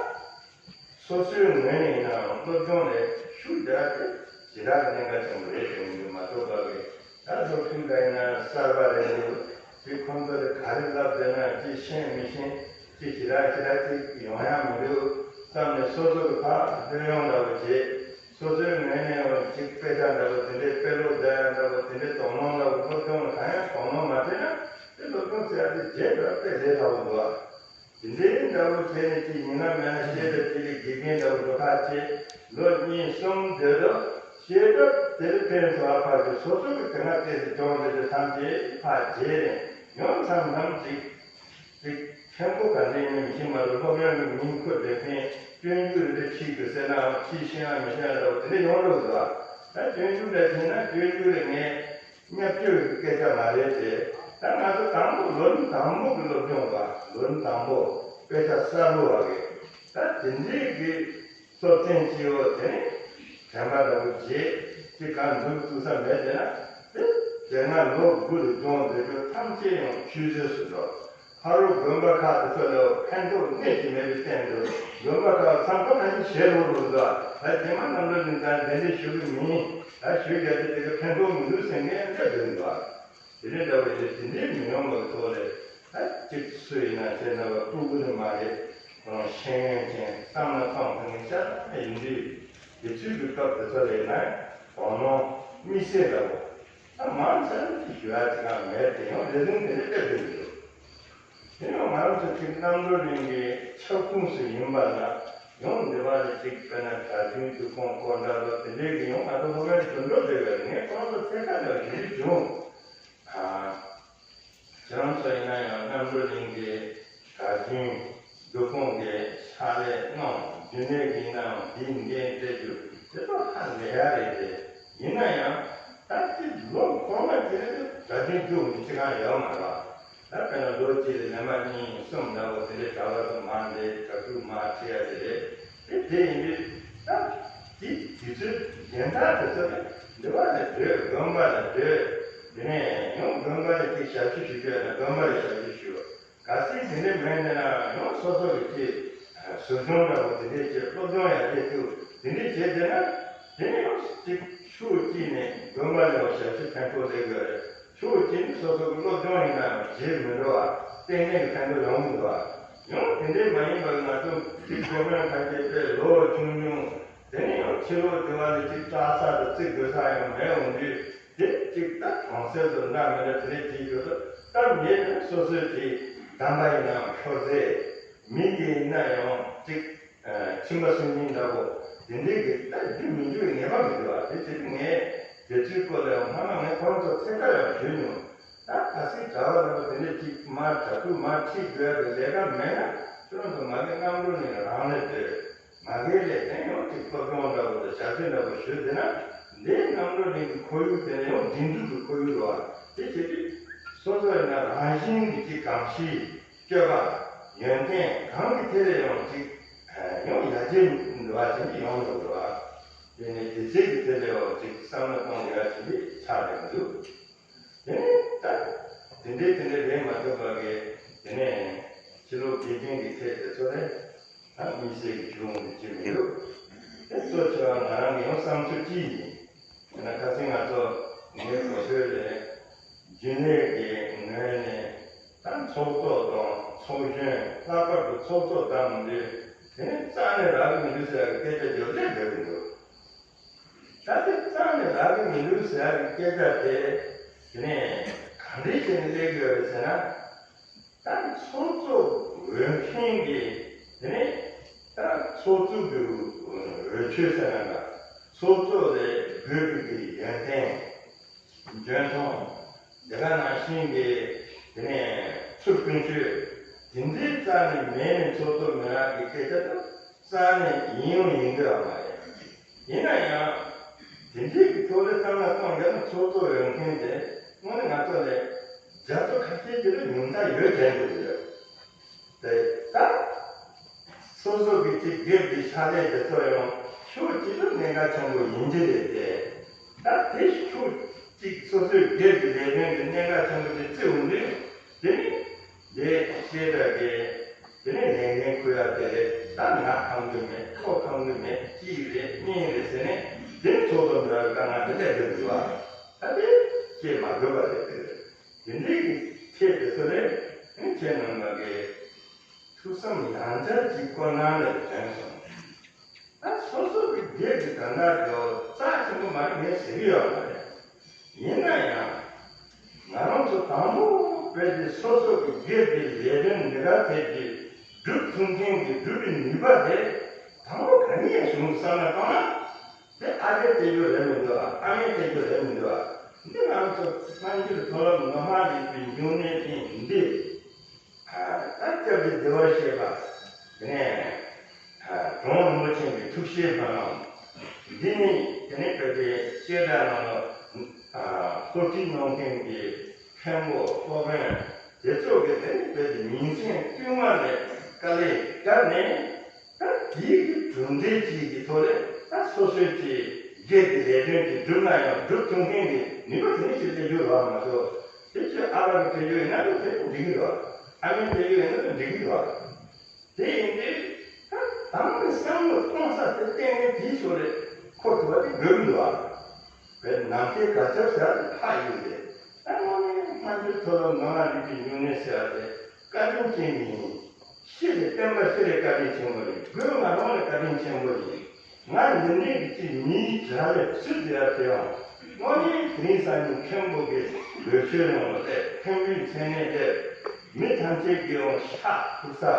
སོ་སོའི་ངོས་ནས་ཡིན་ནའང་སློབ་སྦྱོང་ལས་ཤུགས་རྒྱག་དེ་ཞེ་དྲག་གི་གནད་འགག་ཆེན་པོ་རེད་དྲན་གྱི་འདུག་མ་གཏོགས་པ་གི་ད་སློབ་ཕྲུག་འདྲ་ཡིན་ན་གསར་པ་རེད་འདུག་དེ་ཁོང་ཚོ་ལ་ག་རེ་ལབ་བསྡད་ན་ཅི་ཤེས་མི་ཤེས་ཅི་ཞེ་དྲག་ཞེ་དྲག་ཅིག་ཡོང་ཡ་མི་འདུག་བསམ་ནས་སོ་སོ་གི་ཕར་ལྷོད་ཡོང་འདྲ་བོ་བྱེད། སོ་སོའི་ངོས་ནས་འོ་ཅིག་དཔེ་ཆ་འདྲ་བོ་དེ་འདྲའི་དཔེ་ཀློག་མཛད་ཡ་འདྲ་བོ་དེ་འདྲའི་དོ་སྣང་འདྲ་བོ་སློབ་སྦྱོང་ལ་གང་ཡང་དོ་སྣང་མ་བྱས་ན་དེ་སློབ་སྦྱོང་ཟེར་ཡ་དེ་བརྗེད་འགྲོ་དཔེ་ལས་སླ་བོ་འདུག་ཨ། དེ་འདྲའི་འདྲ་བོ་བྱས་ནས་ཅིག་ཡིན་ན་མིན་ན་བཤད་གྲྭ་གཅིག་ལ་དགེ་རྒན་འདྲ་བོ་འགྲོ་ཁག་ཆེ། ལོ་གཉིས་གསུམ་སྡོད་དུས་བཤད་གྲྭ་དེ་ལ་ཕན་ཐོགས་ཨ་ཕར་ཚུར་སོ་སོ་གི་དེ་སྔ་བལྟས་ཏེ་སྦྱོང་བསྡད་རྒྱུ་ཐམས་ཅད་ཕར་བརྗེད་ནས་ཡང་མཚམས་མཚམས་ཅིག་ཅིག་མཁན་པོ་ག་འདྲ་ཡིན་མིན་མི་ཤེས་མ་གཏོགས་སློབ་ཡོན་གྱི་མིང་འཁུར་བསྡད་མཁན་སྐྱོན་བརྗོད་རེ་རེ་ཁྲིད་དགོས་ཟེར་ནའང་ཁྲིད་ཤེས་ཨ་མི་ཤེས་ཨ་འདྲ་བོ་དེ་འདྲ་ཡོང་འགྲོ་གི་འདུག་ཨ། ད་སྐྱོན་བརྗོད་འདྲ་བྱས་ན་སྐྱོན་བརྗོད་རེ་ངས། བརྙས་བཅོས་ཀྱི་སྐད་ཆ་མ་རེད་དེ། ད་ང་ཚོ་དང་པོ་ལོ་རིམ་དང་པོ་གི་སློབ་སྦྱོང་བ་ལོ་རིམ་དང་པོ་དཔེ་ཆ་གསར་བུ་བ་གི་ད་དེ་འདྲའི་གི་སློབ་ཚན་སྤྱི་བོ་དེ་ནི་དྲན་པ་འདྲ་བོ་བྱེད་ཅི་གང་འཛུགས་བཙུགས་ས་མེད་དེ་ན་དེ་དེ་སྔ་ལོ་དགུ་ལ་སྦྱོང་བསྡད་རྒྱུ་ཐམས་ཅད་ཡང་ཆུད་ཟོས་སུ་འགྲོ། ཕ་རོལ་དགོན་པ་ཁག་དེ་ཚོ་ལ་ཕན་ཐོགས་སྣེ་གཅིག་མེད་པའི་སྟེང་དུ་དགོན་པ་ཁག་ཚང་མ་ཁ་ཤས་ཞལ་ལྷོ་རུ་འདུག་ད་རྗེས་མ་རྣམ་གྲོལ་གླིང་དང་དེ་འདྲའི་ཞུ་གི་མིན། ད་ཞུ་རྒྱུ་དེ་དེ་ག་ཕན་ཐོགས་མི་འདུག་ཟེར་མཁན་འདྲ་འདུག་འདུག་དེ་འདྲའི་འདྲ་བོ་ཞིག་དེ་འདྲའི་མི་ཡོང་བའི་ཐོག་ལས་ད་གཅིག་སུ་ཡིན་ན་བྱས་ན་བ་སྤུ་གུ་ནི་མ་རེད། ཁོ་རང་ཤེས་ཡོན་ཅན་བསམ་བློ་གཏོང་ཐུབ་མཁན་ཤ་སྟག་ཡིན་དུས་དེ་ཚོའི་གི་སྐབས་དེ་ཚོ་ལས་ན་དོ་སྣང་དམིགས་བསལ་འདྲ་བོ་ད་མང་ཆེ་ཞུ་ཡ་ཅིག་ཡང་མེད་དེ་ཡང་རེ་ཟུང་དེ་འདྲ་སླེབས་བསྡད་ཀྱི་འདུག་དེ་ཡང་ང་རང་ཚོ་གཅིག་རྣམ་གྲོལ་གླིང་གི་ཁྱབ་ཁོངས་སུ་ཡིན་པ་ལ་ཡང་འདི་བ་ལ་གཅིག་དཔེར་ན་གྲྭ་བཙུན་འདུ་ཁང་སྐོར་འདྲ་ལོ་དེ་འདྲའི་གི་ཡང་ང་ཚོ་སློབ་མའི་དུད་འགྲོ་བསྡད་པས་ངས་ཁོ་རང་ཚོ་ཐད་ཀར་ལ་ཞུ་རྒྱུ་བྱུང་། ཨ། ཁྱེད་རང་ཚོ་ཡིན་ན་ཡང་རྣམ་གྲོལ་གླིང་གི་གྲྭ་བཙུན་འདུ་ཁང་གི་ཕྱག་ལས་གནང་རྒྱུན་ལས་ཀྱི་ཡིན་ན་ཡང་དེའི་འགན་སྤྲད་རྒྱུ་དེ་ཚོ་ཧ་ལས་ཡ་རེད་དེ་ཡིན་ན་ཡང་ད་ཅི་ལོ་གོང་མ་དེ་རིང་གྲྭ་བཙུན་བཅུ་མི་གཅིག་གང་ཡོད་མ་རེད། ད་དཔེར་ན་ལོ་གཅིག་ལ་ལས་མ་གཉིས་གསུམ་འདྲ་བོ་དེ་འདྲའི་གྲྭ་བ་ཚོ་མར་འདེད་གྲྭ་ཕྲུག་མར་ཁྲིད་ཡ་དེ་རེད་དེ་དེ་ཡིན་དུས་ད་དེ་དུས་ཚོད་གཞན་དག་དེ་ཚོ་ལ་འདི་བ་ལ་སྡོད་དགོན་པ་ལ་སྡོད་དེ་ནས་ཡང་དགོན་པ་ལ་ཅིག་ཞབས་ཞུ་ཞུ་རྒྱུ་ཡོད་ན་དགོན་པ་ལ་ཞབས་ཞུ་ཞུ། གལ་སྲིད་དེ་འདྲ་མེད་ན་ཡང་སོ་སོ་གི་ཅིག་ཟུར་སྦྱོང་འདྲ་བོ་དེ་འདྲའི་ཅིག་སློབ་སྦྱོང་ཡག་དེ་ཐུབ་དེ་འདྲའི་བྱས་བསྡད་ན་དེ་ནས་ཡང་ཅིག་ཕྱོགས་གཅིག་ནས་དགོན་པ་ལ་ཡང་ཞབས་ཞུ་ཕན་ཐོགས་སླེབས་དགོས་རེད། ཕྱོགས་གཅིག་ནས་སོ་སོ་གི་སློབ་སྦྱོང་ཡིན་ན་ཡང་བརྗེད་མི་འགྲོ་བ་ཏན་ཏན་གྱི་ཕན་ཐོགས་ཡོང་གི་འདུག་བ། ཡང་དེ་འདྲའི་མ་ཡིན་པར་ང་ཚོ་ཅིག་སློབ་སྦྱོང་ཁ་ཤས་དཔེ་ལོ་ཆུང་ཆུང་དེ་ནས་ཡང་ཕྱི་ལོགས་དེ་བ་ལ་ཅིག་སྐྲག་ས་དང་བརྩི་དགོས་ས་ཡང་མེད་འོང་དུས། དེ་གཅིག་ད་གྲོང་གསེབ་ཏུ་འདྲ་མི་འདྲ་དེ་འདྲ་བྱེད་རྒྱུ་དང་སྟབས་ཉེས་ནས་སོ་སོའི་གྲས་གདམས་པ་ཡིན་ནའང་ཤོར་ཚེ་མི་དེ་ཡིན་ན་ཡང་གཅིག་ཁྱིམ་པ་སུན་འབྱིན་འདྲ་པོ་དེ་འདྲའི་གི་ད་རྒྱུ་མི་འགྱུར་བའི་ངེས་པ་མི་འདུག་བ། དེ་བྱས་ཏེ་ངས་དེ་ཚོའི་སྐོར་ལ་ཡང་སྔ་མ་ངས་ཁོ་རང་ཚོ་ཐད་ཀར་ཡང་ཞུས་མྱོང་། ད་གལ་སྲིད་གྲྭ་བ་རྣམ་པ་དེ་འདྲ་གཅིག་མར་གྲྭ་ཕྲུག་མར་ཁྲིད་དགོས་ཡ་གི་ལས་ཀ་མེད་ན་ཁྱོད་རང་ཚོ་མ་གི་རྣམ་གྲོལ་ནས་རང་ལས་སྡོད། མ་གི་ལས་དེ་ཡང་གཅིག་སློབ་སྦྱོང་འདྲ་བོ་དང་ཞབས་ཕྱི་འདྲ་བོ་ཞུས་བསྡད་ན་འདིའི་རྣམ་གྲོལ་གླིང་གི་ཁོར་ཡུག་དེ་ནི་ཡང་སྒྲིག་འཛུགས་ཀྱི་ཁོར་ཡུག་རེད་བ། དེ་བྱེད་དུས་སོ་སོ་ཡིན་ན་རང་བཞིན་གྱི་གཅིག་གོམས་གཤིས་སྤྱོད་པ་ཡོན་ཏན་གང་གི་ཐད་ལ་ཡང་གཅིག་ཡང་ཡར་རྒྱས་འགྲོ་བ་ཅན་གྱི་ཡོང་འགྲོ་གི་རེད་བ། དེ་ནི་དེ་ཚེ་གི་ཐད་ལ་ཡང་གཅིག་བསམ་བློ་གཏོང་དགོས་ཡ་ཅིག་ཆགས་བསྡད་ཀྱི་འདུག་དེ་ནས་ད་དེ་འདྲའི་དེ་འདྲའི་རེད་མ་ཐུབ་པ་གི་དེ་ནས་ཕྱི་ལོགས་དགེ་རྒན་གྱི་ཐད་དེ་ཚོ་ལས་ད་དམིགས་བསལ་གྱི་ཞུ་འོང་དུ་ཅི་མི་འདུག་དེ་གཙོ་ཆེ་བ་ང་རང་གི་ཡང་བསམ་ཚུལ་གཅིག་ཡིན། དེ་ན་ཁ་སང་ང་ཚོ་ངའི་གོ་ཐོས་ལས་རྒྱུན་ལས་ཀྱི་ངོས་ནས་ད་ཚོགས་གཙོ་དང་ཚོགས་གཞོན་ལྷག་པར་དུ་ཚོགས་གཙོ་དང་འདི་དེ་ནས་རྩ་ནས་རག་གི་མི་འདུག་ཟེར་བའི་སྐད་ཆ་ཡོད་ལས་འདོད་ཀྱི་འདུག་ད་ལྟ་རྩ་ནས་རག་གི་མི་འདུག་ཟེར་བའི་སྐད་ཆ་དེ་དེ་ནས་གང་འདྲས་བྱས་ནས་སླེབས་ཀྱི་ཡོད་རེད་ཟེར་ན། ད་ཚོགས་གཙོ་འོས་མཁན་གྱི་དེ་ནས་ད་ཚོགས་གཙོ་གི་འོས་ཆོས་ཟེར་ན་འདྲ། ཚོགས་གཙོ་ལས་ དགོས་པའི་གི་ཡོན་ཏན། འཇོན་ཐང་། དེ་ག་ནང་བཞིན་གྱི་དེ་ནས་ཚུལ་ཀུན་སྤྱོད། དེ་འདྲའི་རྩ་ནས་མེད་ནས་ཚོགས་གཙོ་མི་རག་གི་སྐད་ཆ་དང་རྩ་ནས་ཡིན་ཡང་ཡིན་འདོད་མ་རེད། ཡིན་ན་ཡང་དེ་འདྲའི་གི་ཐོག་ལ་བསམ་བློ་གཏོང་རྒྱུ་ན་ཚོགས་གཙོ་ཡོང་མཁན་དེ་དངོས་གནས་ང་ཚོ་ལས་རྒྱ་མཚོ་ཁ་ཤས་ཀྱི་ལ་ཉུང་མཐའ་ཡོད་བྱས་འདུག་ཡོད། དེ་ལྟར། སོ་སོ་གི་ཅིག་སྒེར་གྱི་ཕྱག་ལས་དེ་ཚོ་ཡང་ཕྱོགས་གཅིག་ཏུ་གནད་འགག་ཆེན་པོ་ཡིན་གྱི་རེད་དེ། ད་དེ་ཕྱོགས་གཅིག་སོ་སོའི་སྒེར་གྱི་ལས་དོན་གྱི་གནད་འགག་ཆེན་པོ་དེ་བརྩི་འོང་དུས། དེ་ནི་དེ་བཤད་གྲྭ་གི་དེ་ནི་ལས་འགན་འཁུར་ཡ་དེ་རེད། ད་ང་ཁམ་གི་མེད། ཁོ་ཁམ་གི་མེད། གཅིག་རེད་གཉིས་རེད་ཟེར་ནས་དེ་ནི་ཚོགས་གཙོ་འདྲ་གི་དཀའ་ངལ་དེ་སླེབས་བསྡད་འདུག་བ། ད་དེ་བཤད་མ་དགོས་པ་རེད་དེ། དེ་འདྲའི་གི་ཁྱེད་དེ་ཚོ་ལས་ཁྱེད་རྣམ་པ་གི་ཐུགས་བསམ་ཡང་བསྐྱར་གྱི་སྐོར་ནང་ལ་དྲན་སོང་། ད་སོ་སོ་གི་སྒེར་གྱི་དོན་དག་དེ་རྩ་ཆེན་པོ་མ་རེད་ངས་ཟེར་གྱི་ཡོད་མ་རེད། ཡིན་ན་ཡང་ང་རང་ཚོ་དང་པོ་བོད་ཀྱི་སོ་སོ་གི་སྒེར་གྱི་ལས་དོན་འདི་ག་ཐད་ཀྱི་སྒྲུབ་ཐུབ་མཁན་གྱི་སྒྲུབ་པའི་ནུས་པ་དེ་དང་པོ་ག་ནས་བྱུང་བསམ་ན་བཏང་ན། དེ་ཨ་ཕས་སྟེར་རྒྱུ་རེད་མི་འདུག་ཨ་མས་སྟེར་རྒྱུ་རེད་མི་འདུག་འདི་ང་ཚོ་སྔ་འགྱུར་མཐོ་སློབ་ངོ་མ་རིག་པའི་འབྱུང་གནས་ཅན་འདི། ད་སྐྱབས་རྗེ་བདེ་བར་གཤེགས་པ། དེ་ནས་གྲུབ་དབང་རིན་པོ་ཆེ་གི་ཐུགས་བཞེད་སྨོན་ལམ། འདི་ནི་དེ་ནས་བོད་པའི་བཤད་གྲྭ་ནང་ལ་གསོ་ཁྲིད་གནང་མཁན་གྱི་མཁན་པོ་སློབ་དཔོན་དེ་ཚོ་གི་དེ་ནས་བོད་ཀྱི་ཉིན་མཚན་བསྟུད་མར་ལས་དཀའ་ལས་བརྒྱབ་ནས། ད་དེའི་གི་གྲུབ་འབྲས་ཅིག་གི་ཐོག་ལས་ད་སོ་སོའི་ཅིག་སྒེར་གྱི་ལས་དོན་ཅིག་བསྒྲུབ་ན་ཡང་སྒྲུབ་ཐུབ་མཁན་གྱི་ནུས་པ་དེ་ནི་ཅིག་སླེབས་རྒྱུ་རེད་མ་གཏོགས། དེ་ཅིག་ཨ་ཕ་གི་སྟེར་རྒྱུ་ཡིན་ན་ད་དེ་འགྲིག་གི་རེད། ཨ་མའི་སྟེར་རྒྱུ་ཡིན་ན་ད་འགྲིག་གི་རེད། དེ་ཡིན་དུས་ད་དང་གི་བསམ་བློ་གཏོང་ས་དེ་གཏན་ནས་དེའི་ཕྱོགས་ལས་འཁོར་ཐུབ་པ་དེ་དགོས་ཀྱི་འདུག་ཨ། བོད་ནམ་མཁའི་གར་ཁྱབ་ཟེར་བ་དེ་ཕ་ཡིན་ཏེ། ད་དངོས་གནས་སྔ་འགྱུར་མཐོ་སློབ་ངག་དབང་རིག་པའི་འབྱུང་གནས་ཟེར་བ་དེ་བཀའ་དྲིན་ཅན་ཡིན། ཤེས་རིག་བསྟན་པ་ཤེས་རིག་བཀའ་དྲིན་ཆེན་པོ་རེད། སྒོས་ང་རང་ལ་བཀའ་དྲིན་ཆེན་པོ་ཡིན། ང་འདི་འདྲའི་གི་ཅིག་མིའི་དྲ་ལས་ཚུད་བསྡད་ཡ་དེའང་དངོས་གནས་དེ་རིང་སང་ཉིན་མཁན་པོ་གི་ལས་ཆོས་ཡོང་བ་དེ་མཁན་པོའི་མཚན་གནས་དེ་མི་ཐམས་ཅད་ཀྱིས་ཡང་ཤ་ཐུག་ས།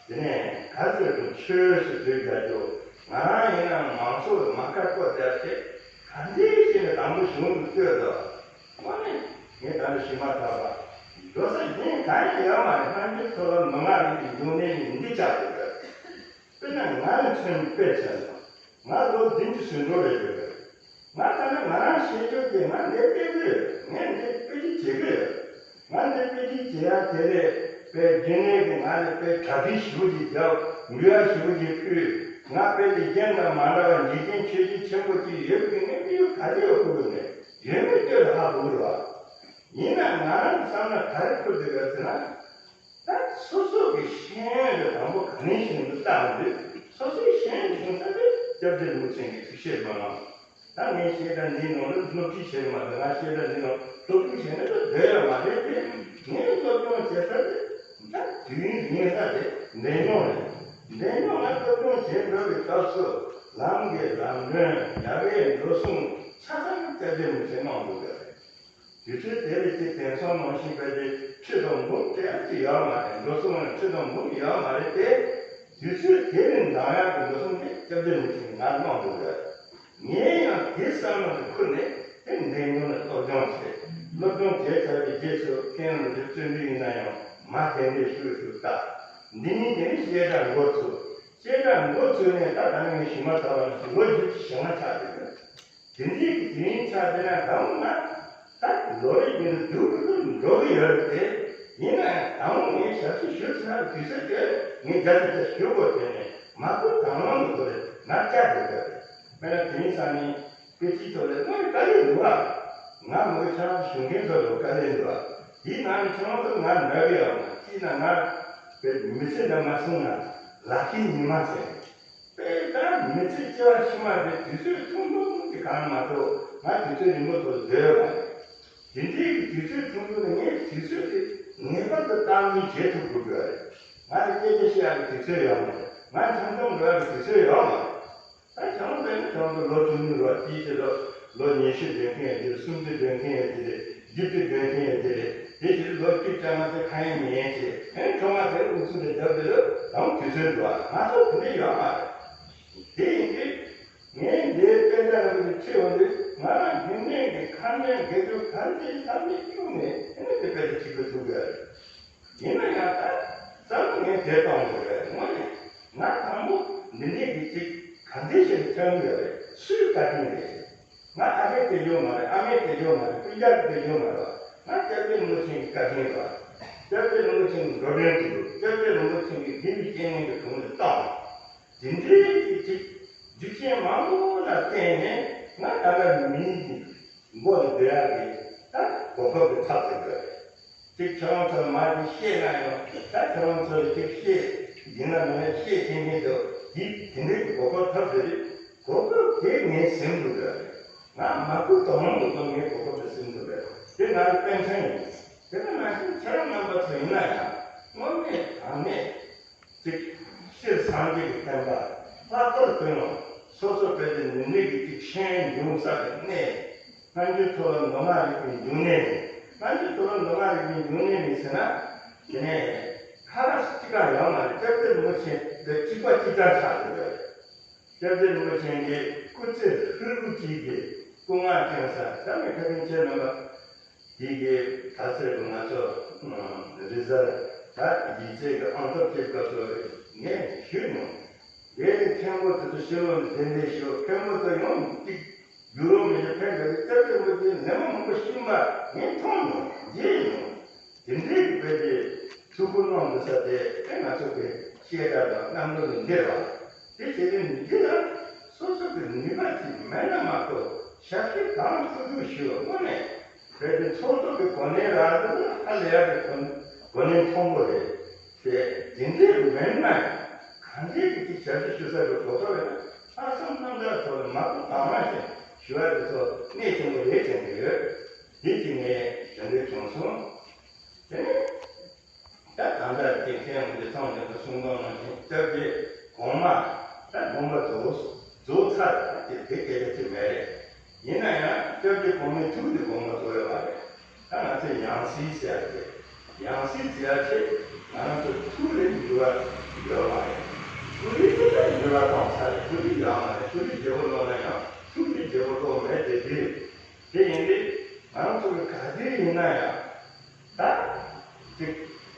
དེ་ནས་ག་ཚོད་དུ་ཆོས་སུ་བརྗོད་རྒྱག་རྒྱུ། ང་རང་ཡིན་ན་མང་ཚོགས་མ་དཀར་པོ་དེ་ཨ་ཁེ་ག་འདྲའི་བྱས་ནས་དང་པོ་གཞུང་དུ་བསྐྱོད་དོ། དངོས་གནས་ངས་ད་ནི་ཞུ་མ་ཐག་པ། འགྲོ་ས་གཞན་གང་ཡང་ཡོད་མ་རེད། སྔ་འགྱུར་མཐོ་སློབ་མི་ངག་རིག་པའི་འབྱུང་གནས་ནི་འདི་ཆགས་ཡོད་པས། དཔེར་ན་ང་ནི་མཚོན་དཔེ་བྱས་ན། ང་ལོ་བདུན་ཅུ་ཟིན་འགྲོ་རེད་ཡོད་པས། ང་ད་ནི་ང་རང་ཤེས་རྒྱུ་དེ་ང་འདི་སྤེལ་གི་ཡོད། ངས་འདི་སྤེལ་གི་བྱེད་གི་ཡོད། ང་འདི་སྤེལ་གི་བྱེད་ཡ་དེ་རེད། དཔེ་རྒན་ལགས་ཀྱིས་ང་ལ་དཔེ་གྲ་སྒྲིག་ཞུ་གི་རྒྱབ་འབུལ་ཡ་ཞུ་གི་ཕུལ། ང་དཔེ་དེ་རྒན་དང་མ་འདྲ་བ་འཇིག་རྟེན་ཆོས་བརྒྱུད་ཆེན་པོ་གཅིག་ཡོད་གི་ངས་མི་ཡུལ་ག་དེ་ཡོད་ཁུལ་ནས་ཡོད་མེད་ལྟོས་ལ་ཧ་གོ་གི་རེད་བ། ཡིན་ན་ང་རང་གི་བསམ་ན་ག་རེ་ཁུར་འདུག་ག་ཟེར་ན། ད་སོ་སོ་གི་ཤེས་ཡོན་གྱི་དང་པོ་ག་ནས་བྱུང་འདུག་བལྟ་འོང་དུས། སོ་སོའི་ཤེས་ཡོན་བྱུང་ས་དེ་སྐྱབས་རྗེ་རིན་པོ་ཆེ་གི་ཐུགས་བཞེད་སྨོན་ལམ། ད་ངས་བཤད་གྲྭ་འདིའི་ནང་ལ་སློབ་ཁྲིད་བྱེད་ཀྱི་མ་འདུག་ང་བཤད་གྲྭ་འདིའི་ནང་སློབ་ཁྲིད་བྱས་ན་ད་བསྡད་ཡོད་མ་རེད་དེ། ངས་སློབ་སྦྱོང་བྱེད་ས་དེ་ད་དུས་ཡུན་རིང་ས་དེ་འདྲེན་མྱོང་རེད། འདྲེན་མྱོང་ང་སློབ་སྦྱོང་བྱེད་འགྲོ་བའི་སྐབས་སུ་ལམ་གྱི་ལམ་སྒྲོན། ཡ་གིའི་འགྲོ་སོང་ཆ་ཚང་སྐྱབས་རྗེ་རིན་པོ་ཆེ་གནང་འདུག་ག་རེད། དུས་ཚོད་དེ་ལ་ཅིག་དེང་སང་ནང་བཞིན་བྱས་ཏེ་ཁྲིད་དང་འབུམ་སྟེར་ཡ་ཅིག་ཡོད་མ་རེད། འགྲོ་སོང་ལ་ཁྲིད་དང་འབུམ་ཡོད་མ་རེད་དེ། དུས་ཚོད་དེ་ལས་འདང་ཡག་གི་འགྲོ་སོང་དེ་སྐྱབས་རྗེ་རིན་པོ་ཆེས་ང་གནང་འདུག་ག་ངས་ཡང་དེ་བསམ་བློ་དེ་ཁུར་ནས་དེ་འདྲའི་ངང་ནས་སློབ་སྦྱོང་བྱས། སློབ་སྦྱོང་བྱས་ཚར་བའི་རྗེས་སུ་མཁན་རིན་པོ་ཆེ་བརྩོན་འགྲུས་ཡིན་ན་ཡང་མ་དེ་འདྲའི་ཤུགས་ཤུགས་བཏབ། འདི་ནས་དེ་ནས་བཤད་གྲྭ་འགོ་ཚུགས། བཤད་གྲྭ་འགོ་ཚུགས་ནས་ད་ད་ནི་ངས་ཞུ་མ་ཐག་པ་ནས་ལོ་བཞི་བཅུ་ཞེ་ལྔ་ཆགས་ཡོད་གི་དེ་འདྲའི་གི་དུས་ཡུན་ཆགས་བསྡད་ན་ད་འོ་ན་ད་ལོ་རེ་བཞིན་དུ་སྡུག་གི་སྡུག་འགྲོ་གི་ཡོད་རེད་དེ། ཡིན་ན་ཡང་ད་འོ་ངས་ཞབས་ཕྱི་ཞུ་ཚར་དུས་ཚོད་དེ་ངས་རྒྱ་ཆེ་ཆེ་ཞུ་དགོས་དེ་ནས་མ་ཐུག་དང་བླངས་དུ་དེ་ང་བཅར་དགོས་ཀྱི་རེད། དཔེར་ན་དེ་རིང་སང་ཉིན་དཔེ་ཆའི་ཐོག་ལ་དངོས་དཀའ་ལས་འདུག་ཨ། ང་མི་ཁྱེད་རང་ཚོ་ཞུ་མཁན་ཚོ་ལ་དཀའ་ལས་འདུག་ཨ། དེའི་ནང་ནས་ཁྱེད་རང་ཚོ་ང་འདྲ་གི་ཡོད་ན་ཅིས་ན་ང་དཔེ་མི་ཚེ་འདྲ་མ་སོང་ན་ལག་ཁྱི་ཉི་མ་ཟེར། དཔེ་ད་མི་ཚེ་སྐྱེ་བ་ཕྱི་མ་དེ་དུས་ཚོད་ཐུང་ཐུང་གི་གང་མ་གཏོགས་ང་དུས་ཚོད་རིང་པོ་ཐོག་སྡོད་ཡོད་མ་རེད། དེ་འདྲའི་གི་དུས་ཚོད་ཐུང་ཐུང་ནི་ངས་དུས་ཚོད་དེ་ངེས་པར་དུ་བཏང་སྙིང་བྱེད་ཐུབ་དགོས་ཀྱི་རེད། ང་ལ་སྐད་ཆ་བཤད་ཡག་གི་དུས་ཚོད་ཡོད་མ་རེད། ང་འཆམ་འཆམ་འགྲོ་ཡག་གི་དུས་ཚོད་ཡོད་མ་རེད། ད་ཁྱེད་རང་ཚོ་ནི་ཁྱེད་རང་ཚོ་ལོ་བཅུ་གཉིས་རེད་བ། དེའི་རྗེས་ལ་ལོ་ཉི་ཤུ་སྡོད་མཁན་ཡོད་དེ་རེད། སུམ་ཅུ་སྡོད་མཁན་ཡོད་དེ་རེད། བཞི་བཅུ་སྡོད་མཁན་ཡོད་དེ་རེད། དེ་བཞིན་ལོ་བཅུ་བཅོ་ལྔ་ཚོ་ཁ་ཡིན་མི་ཡིན་བྱས་ཨེ་ཁྲོ་མ་དེར་ཨུ་ཚུགས་དེ་བརྒྱབ་དེ་ལ་དང་དུས་ཚོད་འགྲོ་བ་ང་ཚོ་དེ་འདྲ་ཡོད་མ་རེད། དེ་ཡིན་དུས་ ངས་འདིའི་དཔེ་ཆ་ལ་ཁྲིད་འོང་དུས་ང་རང་རྒྱུན་ལྡན་གྱི་ཁ་ནས་དགེ་སྦྱོར་ག་རེ་བྱས་ཐམས་ཅད་བཅུག་ནས་ཨ་ནི་དེ་དཔེ་ཆ་ཁྲིད་དགོས་ཐུག་གི་རེད། ཡིན་ན་ཡང་ད་བསམ་བློ་ངས་དེ་གཏོང་དགོས་རེད། དངོས་གནས་ང་དང་པོ་འདི་འདྲས་ཀྱི་ཅིག་ག་འདྲས་ཞིག་ཐོན་གི་རེད། སུའི་བཀའ་དྲིན་རེད། ང་ཨ་ཕའི་དེ་ཡོད་མ་རེད། ཨ་མའི་དེ་ཡོད་མ་རེད། སྤུན་ཀྱག་གི་དེ་ཡོད་མ་རེད་བ། ང་སྐྱབས་རྗེ་རིན་པོ་ཆེ་གི་བཀའ་དྲིན་རེད་བ། སྐྱབས་རྗེ་རིན་པོ་ཆེ་གི་འགྲོ་གྲོན་དེ་ཡོད། སྐྱབས་རྗེ་རིན་པོ་ཆེ་གི་དགེ་བའི་བཤེས་གཉེན་གྱི་དྲུང་དུ་བཏང་། དེ་འདྲའི་གི་ཅིག་རྒྱུ་རྐྱེན་མང་པོ་ལ་བརྟེན་ནས་ང་ད་ལྟ་མིའི་གི་མགོ་ལ་སྡོད་ཡག་གི་ད་གོ་སྐབས་དེ་ཐོབ་ཟིན་པ་རེད། ཅིག་ཁྱེད་རང་ཚོར་མར་ཅིག་བཤད་ན་ཡང་ད་ཁྱེད་རང་ཚོར་ཅིག་བཤད་ཡིན་ན་མིན་ན་བཤད་མཁན་མེད་དོ། འདི་དེ་འདྲའི་གི་གོ་སྐབས་ཐོབ་ཟིན་རེད། གོ་སྐབས་དེ་ངས་ཟིན་འདུག་རེད། ང་མ་བསྐུལ་དང་མ་བསྐུལ་ངས་གོ་སྐབས་དེ་ཟིན་འདུག་རེད། དེ་ང་ལ་དཔེ་མཚོན་ཡིན། དེ་ལྟར་ན་ཤིང་ཁྱེད་རང་རྣམ་པ་ཚོ་ཡིན་ན་ཡང་དངོས་གནས་དྲང་གནས། ཅིག་སྤྱིར་སངས་རྒྱས་ཀྱི་བསྟན་པ་ལྷག་པར་དུ་ཡང་སོ་སོ་བོད་དུ་ནུས་མེད་ཀྱི་ཅིག་ཤེས་ཡོན་འབྱུང་ས་གི་གནས། སྔ་འགྱུར་མཐོ་སློབ་མདོ་སྔགས་རིག་པའི་འབྱུང་གནས་རེད། སྔ་འགྱུར་མཐོ་སློབ་མདོ་སྔགས་རིག་པའི་འབྱུང་གནས་རེད་ཟེར་ན། དེ་ནས་ཁ་ར་གཅིག་ག་ཡོད་མ་རེད། སྐྱབས་རྗེ་རིན་པོ་ཆེ་དེ་གཅིག་པ་གཅིག་རྐྱང་ཆགས་ཡོད་རེད། སྐྱབས་རྗེ་རིན་པོ་ཆེ་གི་སྐུ་ཚེ་ཧྲིལ་པོ་གཅིག་གི་སྐུ་ངལ་བསྐྱོན་ས་ད་ནི་ཁ་རིན་ཆེན་རྣམ་པ། དེ་གའི་ད་ཚེ་ང་ཚོ་རི་གཟར་ད་ཡིག་ཚད་ཀྱི་ཨང་ཐོབ་སྐྱེས་སྐབས་སུ་ངས་ཞུས་མྱོང་། དེ་ནི་མཁན་པོ་དེ་ཚོ་ཕྱི་ལོགས་ནས་གདན་འདྲེན་ཞུ། མཁན་པོ་ཚོ་ཡང་གཅིག་ཡུ་རོབ་མི་ཚོ་ཕན་པའི་སྐྱབས་རྗེ་རིན་པོ་ཆེའི་ལན་མ་མང་པོ་ཤེས་པ་ངས་མཐོང་མྱོང་། མཇལ་མྱོང་། དེ་འདྲའི་གི་དཔེ་དེ་ཐུགས་ཁུར་གནང་འདུག་ས་དེ་དེ་ང་ཚོ་གི་བཤད་གྲྭ་དང་རྣམ་རོལ་ནས་འདིར་བ། དེ་བྱེད་དུས་འདི་ལ་སོ་སོ་གི་ནུས་པ་ཅིག་མེད་ན་མ་གཏོགས་ཞབས་ཕྱི་གང་ཐུབ་ཐུབ་ཞུ་བ་དངོས་གནས་རྦད་དེ་ཚོགས་གཙོ་གི་གོ་གནས་རག་འདུག་ན་ཧ་ལས་ཡག་གི་གོ་གོ་གནས་མཐོན་པོ་རེད། དེ་དེ་འདྲའི་མེད་ན་ཡང་གང་འདྲའི་གི་ཅིག་ཞབས་ཕྱི་ཞུ་ས་གི་གོ་ཐོབ་ཡོད་ན་ལྷག་བསམ་རྣམ་དག་ཐོག་ནས་མ་གཏོགས་དང་མ་བཞིན་ཞུ་བ་དེ་ཚོ་གནད་ཆེན་པོ་རེད་དྲན་གི་ཡོད། དེ་གཅིག་ངས་ཞུ་འདོད་བྱུང་སོང་། དེ་ནས། ད་གང་ལྟར་དེ་མཁན་འདི་ཚང་མས་ད་གསུང་སྟངས་ནང་བཞིན་སྐྱབས་རྗེ་གོང་མ་ད་དགོངས་པ་རྫོགས་རྫོགས་ཚར། ད་དེ་དེ་སྐད་ཆ་ཅིག་མེད་རེད། ཡིན་ན་ཡང་སྐྱབས་རྗེ་གོང་མའི་ཐུགས་དེ་དགོངས་པ་རྫོགས་ཡོད་མ་རེད། ད་ང་ཚོས་ཡང་སྲིད་ཟེར་ཡ་དེ་ཡང་སྲིད་ཟེར་ཡ་ཆེ་ང་རང་ཚོ་ཐུགས་ལས་འགྱུར་བ་ཡོད་མ་རེད། ཐུགས་རིག་དེ་ལས་འགྱུར་བ་གཏོང་ཚར་རེད། ཐུགས་རིག་ཡོད་མ་རེད། ཐུགས་རིག་བརྗེ་པོ་ལོག་ན་ཡང་ཐུགས་རིག་བརྗེ་པོ་ལོག་མེད་དེ་དེ། དེ་ཡིན་དུས་ང་རང་ཚོ་གི་ག་དུས་ཡིན་ན་ཡང་ད་ཅིག་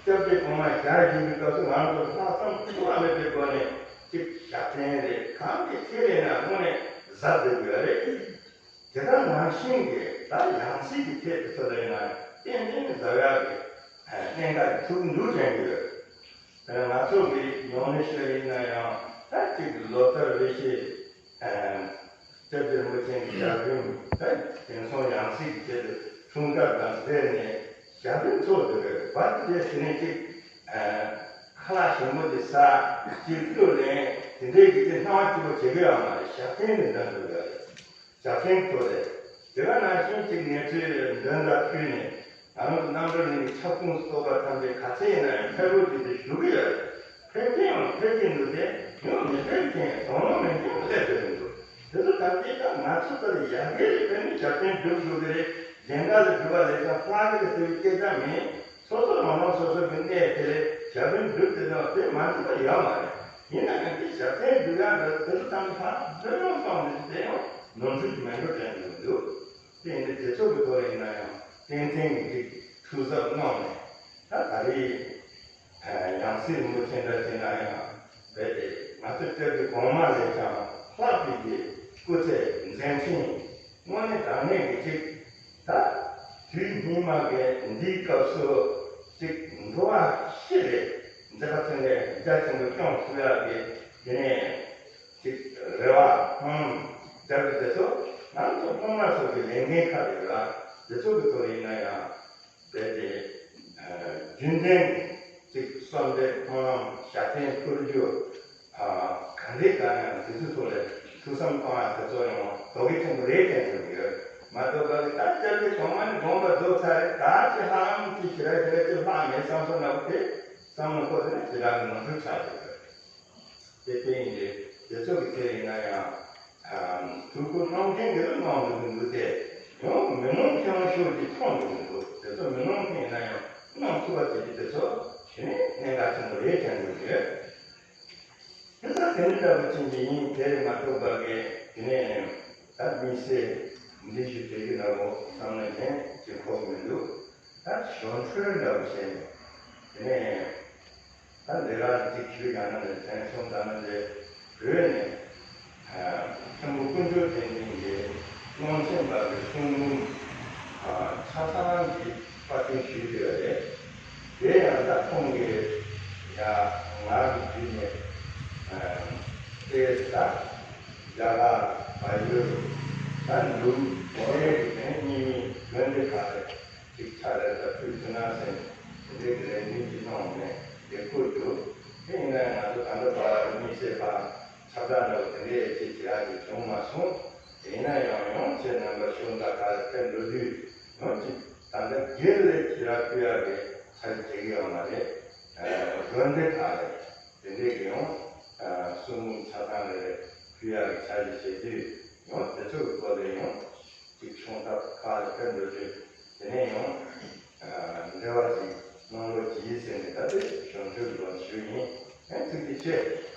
སྐྱབས་རྗེ་གོང་མ་ཞལ་བཞུགས་པའི་སྐབས་སུ་ང་རང་ཚོ་ལྷག་བསམ་ཚུགས་པ་མེད་པའི་སྒོ་ནས་ཅིག་ཞབས་བརྟན་རེད། གང་གི་ཐད་ལ་ཡིན་ན་དངོས་གནས་གཟབ་དགོས་ཀྱི་རེད། དེ་ལྟར་ནང་བཞིན་གྱི་ད་ཡང་སྲིད་ཀྱི་ཐད་དུ་ཚོ་ལ་ཡིན་ན་ཏན་ཏན་གཟབ་ཡག་གི་གནད་འགག་གི་ཐུག་འདུག་དྲན་གྱི་ཡོད། ང་ཚོ་གི་ཡོང་ནས་ཤོད་ཡིན་ན་ཡང་ད་ཅིག་ལོ་ལྟར་རེ་བཞིན་སྐྱབས་རྗེ་རིན་པོ་ཆེ་གི་ཞབས་རིམ་ད་དེང་སང་ཡང་སྲིད་ཀྱི་ཆེད་དུ་འཁྲུངས་སྐར་དང་འབྲེལ་ནས་ཞབས་རིམ་ཚོགས་འདུག་པས་བར་དུ་དེ་ཟིན་ནས་ཅིག་ཁ་ལག་ཞིམ་པོ་དེ་ཟ་ཅིག་བླུགས་ལེན་དེ་འདྲའི་གི་དེ་སྣང་བ་སྐྱིད་པོ་བྱེད་གི་ཡོད་མ་རེད། ཞབས་བརྟན་དེ་འདྲ་འདུག་ཡོད་རེད། ཞབས་བརྟན་ཐོག་ལས། དེ་ག་ནང་བཞིན་གཅིག་ངལ་རྩོལ་འདོན་དང་ཕུལ་ནས་ང་རང་ཚོ་རྣམ་གྲོལ་གླིང་གི་ཁྱབ་ཁོངས་སུ་གཏོགས་པ་ཐམས་ཅད་ག་ཚད་ཡིན་ན་ཡང་ཕེབས་རོགས་ཞུ་དེ་ཞུ་གི་ཡོད་རེད། ཕེབས་མཁན་ཡང་ཕེབས་ཀྱི་འདུག་སྟེ་ཡང་མི་ཕེབས་མཁན་དོ་སྣང་མེད་མཁན་སླེབས་བསྡད་ཀྱི་འདུག་དེ་ཚོ་ད་ལྟའི་ད་ང་ཚོ་ལྟར་ཡ་གི་རེད། ཕེབས་ནས་ཞབས་བརྟན་སྒྲུབ་དགོས་ཀྱི་རེད། གཞན་དག་ལ་སྒྲུབ་པ་ལས་ཀྱང་ལྷག་གི་རེད་ཟེར་བའི་སྐད་ཆ་མེད། སོ་སོ་རང་རང་སོ་སོ་གི་གནས་དེ་ལས་ཞབས་བརྟན་སྒྲུབ་དེ་དང་དེ་མ་འགྲུབ་པ་ཡོད་མ་རེད། ཡིན་ན་ཡང་དེ་ཞབས་བརྟན་སྒྲུབ་ཡག་འདྲ་དེ་ཚོ་ཚང་མ་ལྷག་ལྷོད་ལྷོད་སོང་ནས་དེ་ཡང་ནོར་འཁྲུལ་གྱི་མེད་འགྲོ་དྲན་གྱི་འདུག་དེ་ཡིན་དུས་དེ་ཚོ་གི་ཐོག་ལ་ཡིན་ན་ཡང་ཏན་ཏན་གྱི་ཅིག་ཐུགས་གཟབ་གནང་ནས་ད་ད་རེས་ཡང་སྲིད་རིན་པོ་ཆེ་འདྲ་བྱས་ན་ཡང་རྦད་དེ་ང་ཚོ་སྐྱབས་རྗེ་གོང་མ་ལས་ཀྱང་ལྷག་པའི་གི་སྐུ་ཚེ་མཛད་འཕྲིན་དངོས་གནས་དྲང་གནས་ཀྱི་ཅིག་ད་དུས་སྙིགས་མ་གི་འདིའི་སྐབས་སུ་ཅིག་འགྲོ་བ་ཤི་རེད། མཛད་པ་ཚུན་ལས་རྒྱ་ཆེན་པོ་སྐྱོང་ཐུབ་ཡག་གི་དེ་ནས། ཅིག་རེ་བ་ཧམ་རྒྱབ་ཀྱི་དེ་ཚོ་ང་ཚོ་སློབ་མ་ཚོ་གི་ལས་འགན་ཁག་རེད་ལ། དེ་ཚོ་གི་ཐོག་ཡིན་ན་ཡང་རྦད་དེ་རྒྱུན་ལྡན་གྱི་ཅིག་གསོལ་འདེབས་སྨོན་ལམ་ཞབས་བརྟན་ཕུལ་རྒྱུ་ག་འདྲས་ག་ཡང་དེ་ཚོའི་ཐོག་ལ་ཐུགས་བསམ་གཏོང་ཡ་དེ་ཚོ་ཡང་དོ་གལ་ཆེན་པོ་རེད་དྲན་གྱི་ཡོད། མ་གཏོགས་པ་གི་ད་སྐྱབས་རྗེ་གོང་མ་ནི་དགོངས་པ་རྫོགས་ཚར་རེད། ད་ཅི་ཧ་ལམ་ཅི་ཞེ་དྲག་ཞེ་དྲག་ཅི་ལྷག་མེད་བསམ་སོང་ན་དེ་བསམ་བློ་འཁོར་དེ་ན་ཞེ་དྲག་གི་ནོར་འཁྲུལ་ཆགས་ཡོད་རེད། དེ་ལྟ་ཡིན་ཏེ་དེ་ཚོ་གི་ཚེ་ཡིན་ན་ཡང་ཐུགས་ཁུར་གནང་མཁན་གྱི་གནང་འདུག་གི་འདུག་སྟེ་ཡང་མི་གནང་མཁན་ལ་ཤོག་ཅིག་མཐོང་འདུག་གི་འདུག་དེ་ཚོ་མི་གནང་མཁན་ཡིན་ན་ཡང་གནང་ཐུབ་པ་བྱེད་རྒྱུ་དེ་ཚོ་གཞི་ནས་གནད་འགག་ཆེན་པོ་རེད་དྲན་གྱི་ཡོད། དེ་ཚོ་དེ་འདྲ་འདྲ་པོ་ཅན་གྱི་ཡིན་དེ་རེད་མ་གཏོགས་པ་གི་ དེ་ནས་ད་དམིགས་བསལ་འདི་ཞིག་བྱེད་ཀྱི་འདྲ་བོ་བསམ་ན་མཁན་ཅིག་ཁོག་མི་འདུག་ད་གཞུང་འཕྲོས་འདྲ་བོ་བྱས་ནས། དེ་ནས་ད་འདི་རང་གི་ཁྱི་ཡང་ན་ནས་དྲན་སོང་ད་ན་འདི་བོད་ནས་མཁན་པོ་དཀོན་མཆོག་བསྟན་འཛིན་གྱི་ཀློང་ཆེན་པ་གི་གསུང་འབུམ་ཆ་ཚང་གི་པར་སྐྲུན་ཞུས་ཡོད་རེད། དེ་ཡང་ད་ཁོང་གིས་ཡ་ང་གི་བརྒྱུད་ནས་དེ་ད་རྒྱ་གར་བལ་ཡུལ་ད་འབྲུག་དེ་འདྲའི་གི་ནས་རྙིང་མའི་དགོན་སྡེ་ཁག་ལ་ཅིག་ཆ་རེ་ད་ཕུལ་ཐུབ་ན་ཟེར་དེ་འདྲའི་གི་ལས་འགུལ་ཅིག་གནང་ནས་དེ་བཀོད་འདུག་དེ་ཡིན་ན་ང་ཚོ་ད་ལྟ་བར་དམིགས་བསལ་ཁག་ཁྱབ་བསྒྲགས་འདྲ་བོ་དེ་འདྲའི་ཅིག་བྱེད་ཡག་ཅིག་བྱུང་མ་སོང་། དེ་ཡིན་ན་ཡང་ཡང་ཁྱེད་རྣམ་པ་ཤོག་ད་ག་རེ་ཕེབས་འགྲོ་དུས་ཡང་ཅིག་ད་ལྟ་སྒེར་ལ་ཁྱེད་རང་ཕུལ་ཡག་གི་འཆར་གཞི་བྱེད་ཀྱི་ཡོད་མ་རེད། དགོན་སྡེ་ཁག་ལ་དེ་འདྲའི་གི་ཡང་གསུང་འབུམ་ཆ་ཚང་ལ་ཕུལ་ཡག་གི་འཆར་གཞི་བྱེད་དུས་ཡང་དེ་ཚོ་གི་སྐོར་ལ་ཡང་ཅིག་ཤོག་ད་ག་རེ་ཕེབས་འགྲོ་དུས་དེ་ནས་ཡང་འབྲེལ་བ་ཅིག་གནང་རོགས་གྱིས་ཟེར་ནས་ད་ལྟའི་གཞུང་འབྲེལ་གི་ལམ་ཞུས་ཡིན། ཨེ་ཐུགས་རྗེ་ཆེ།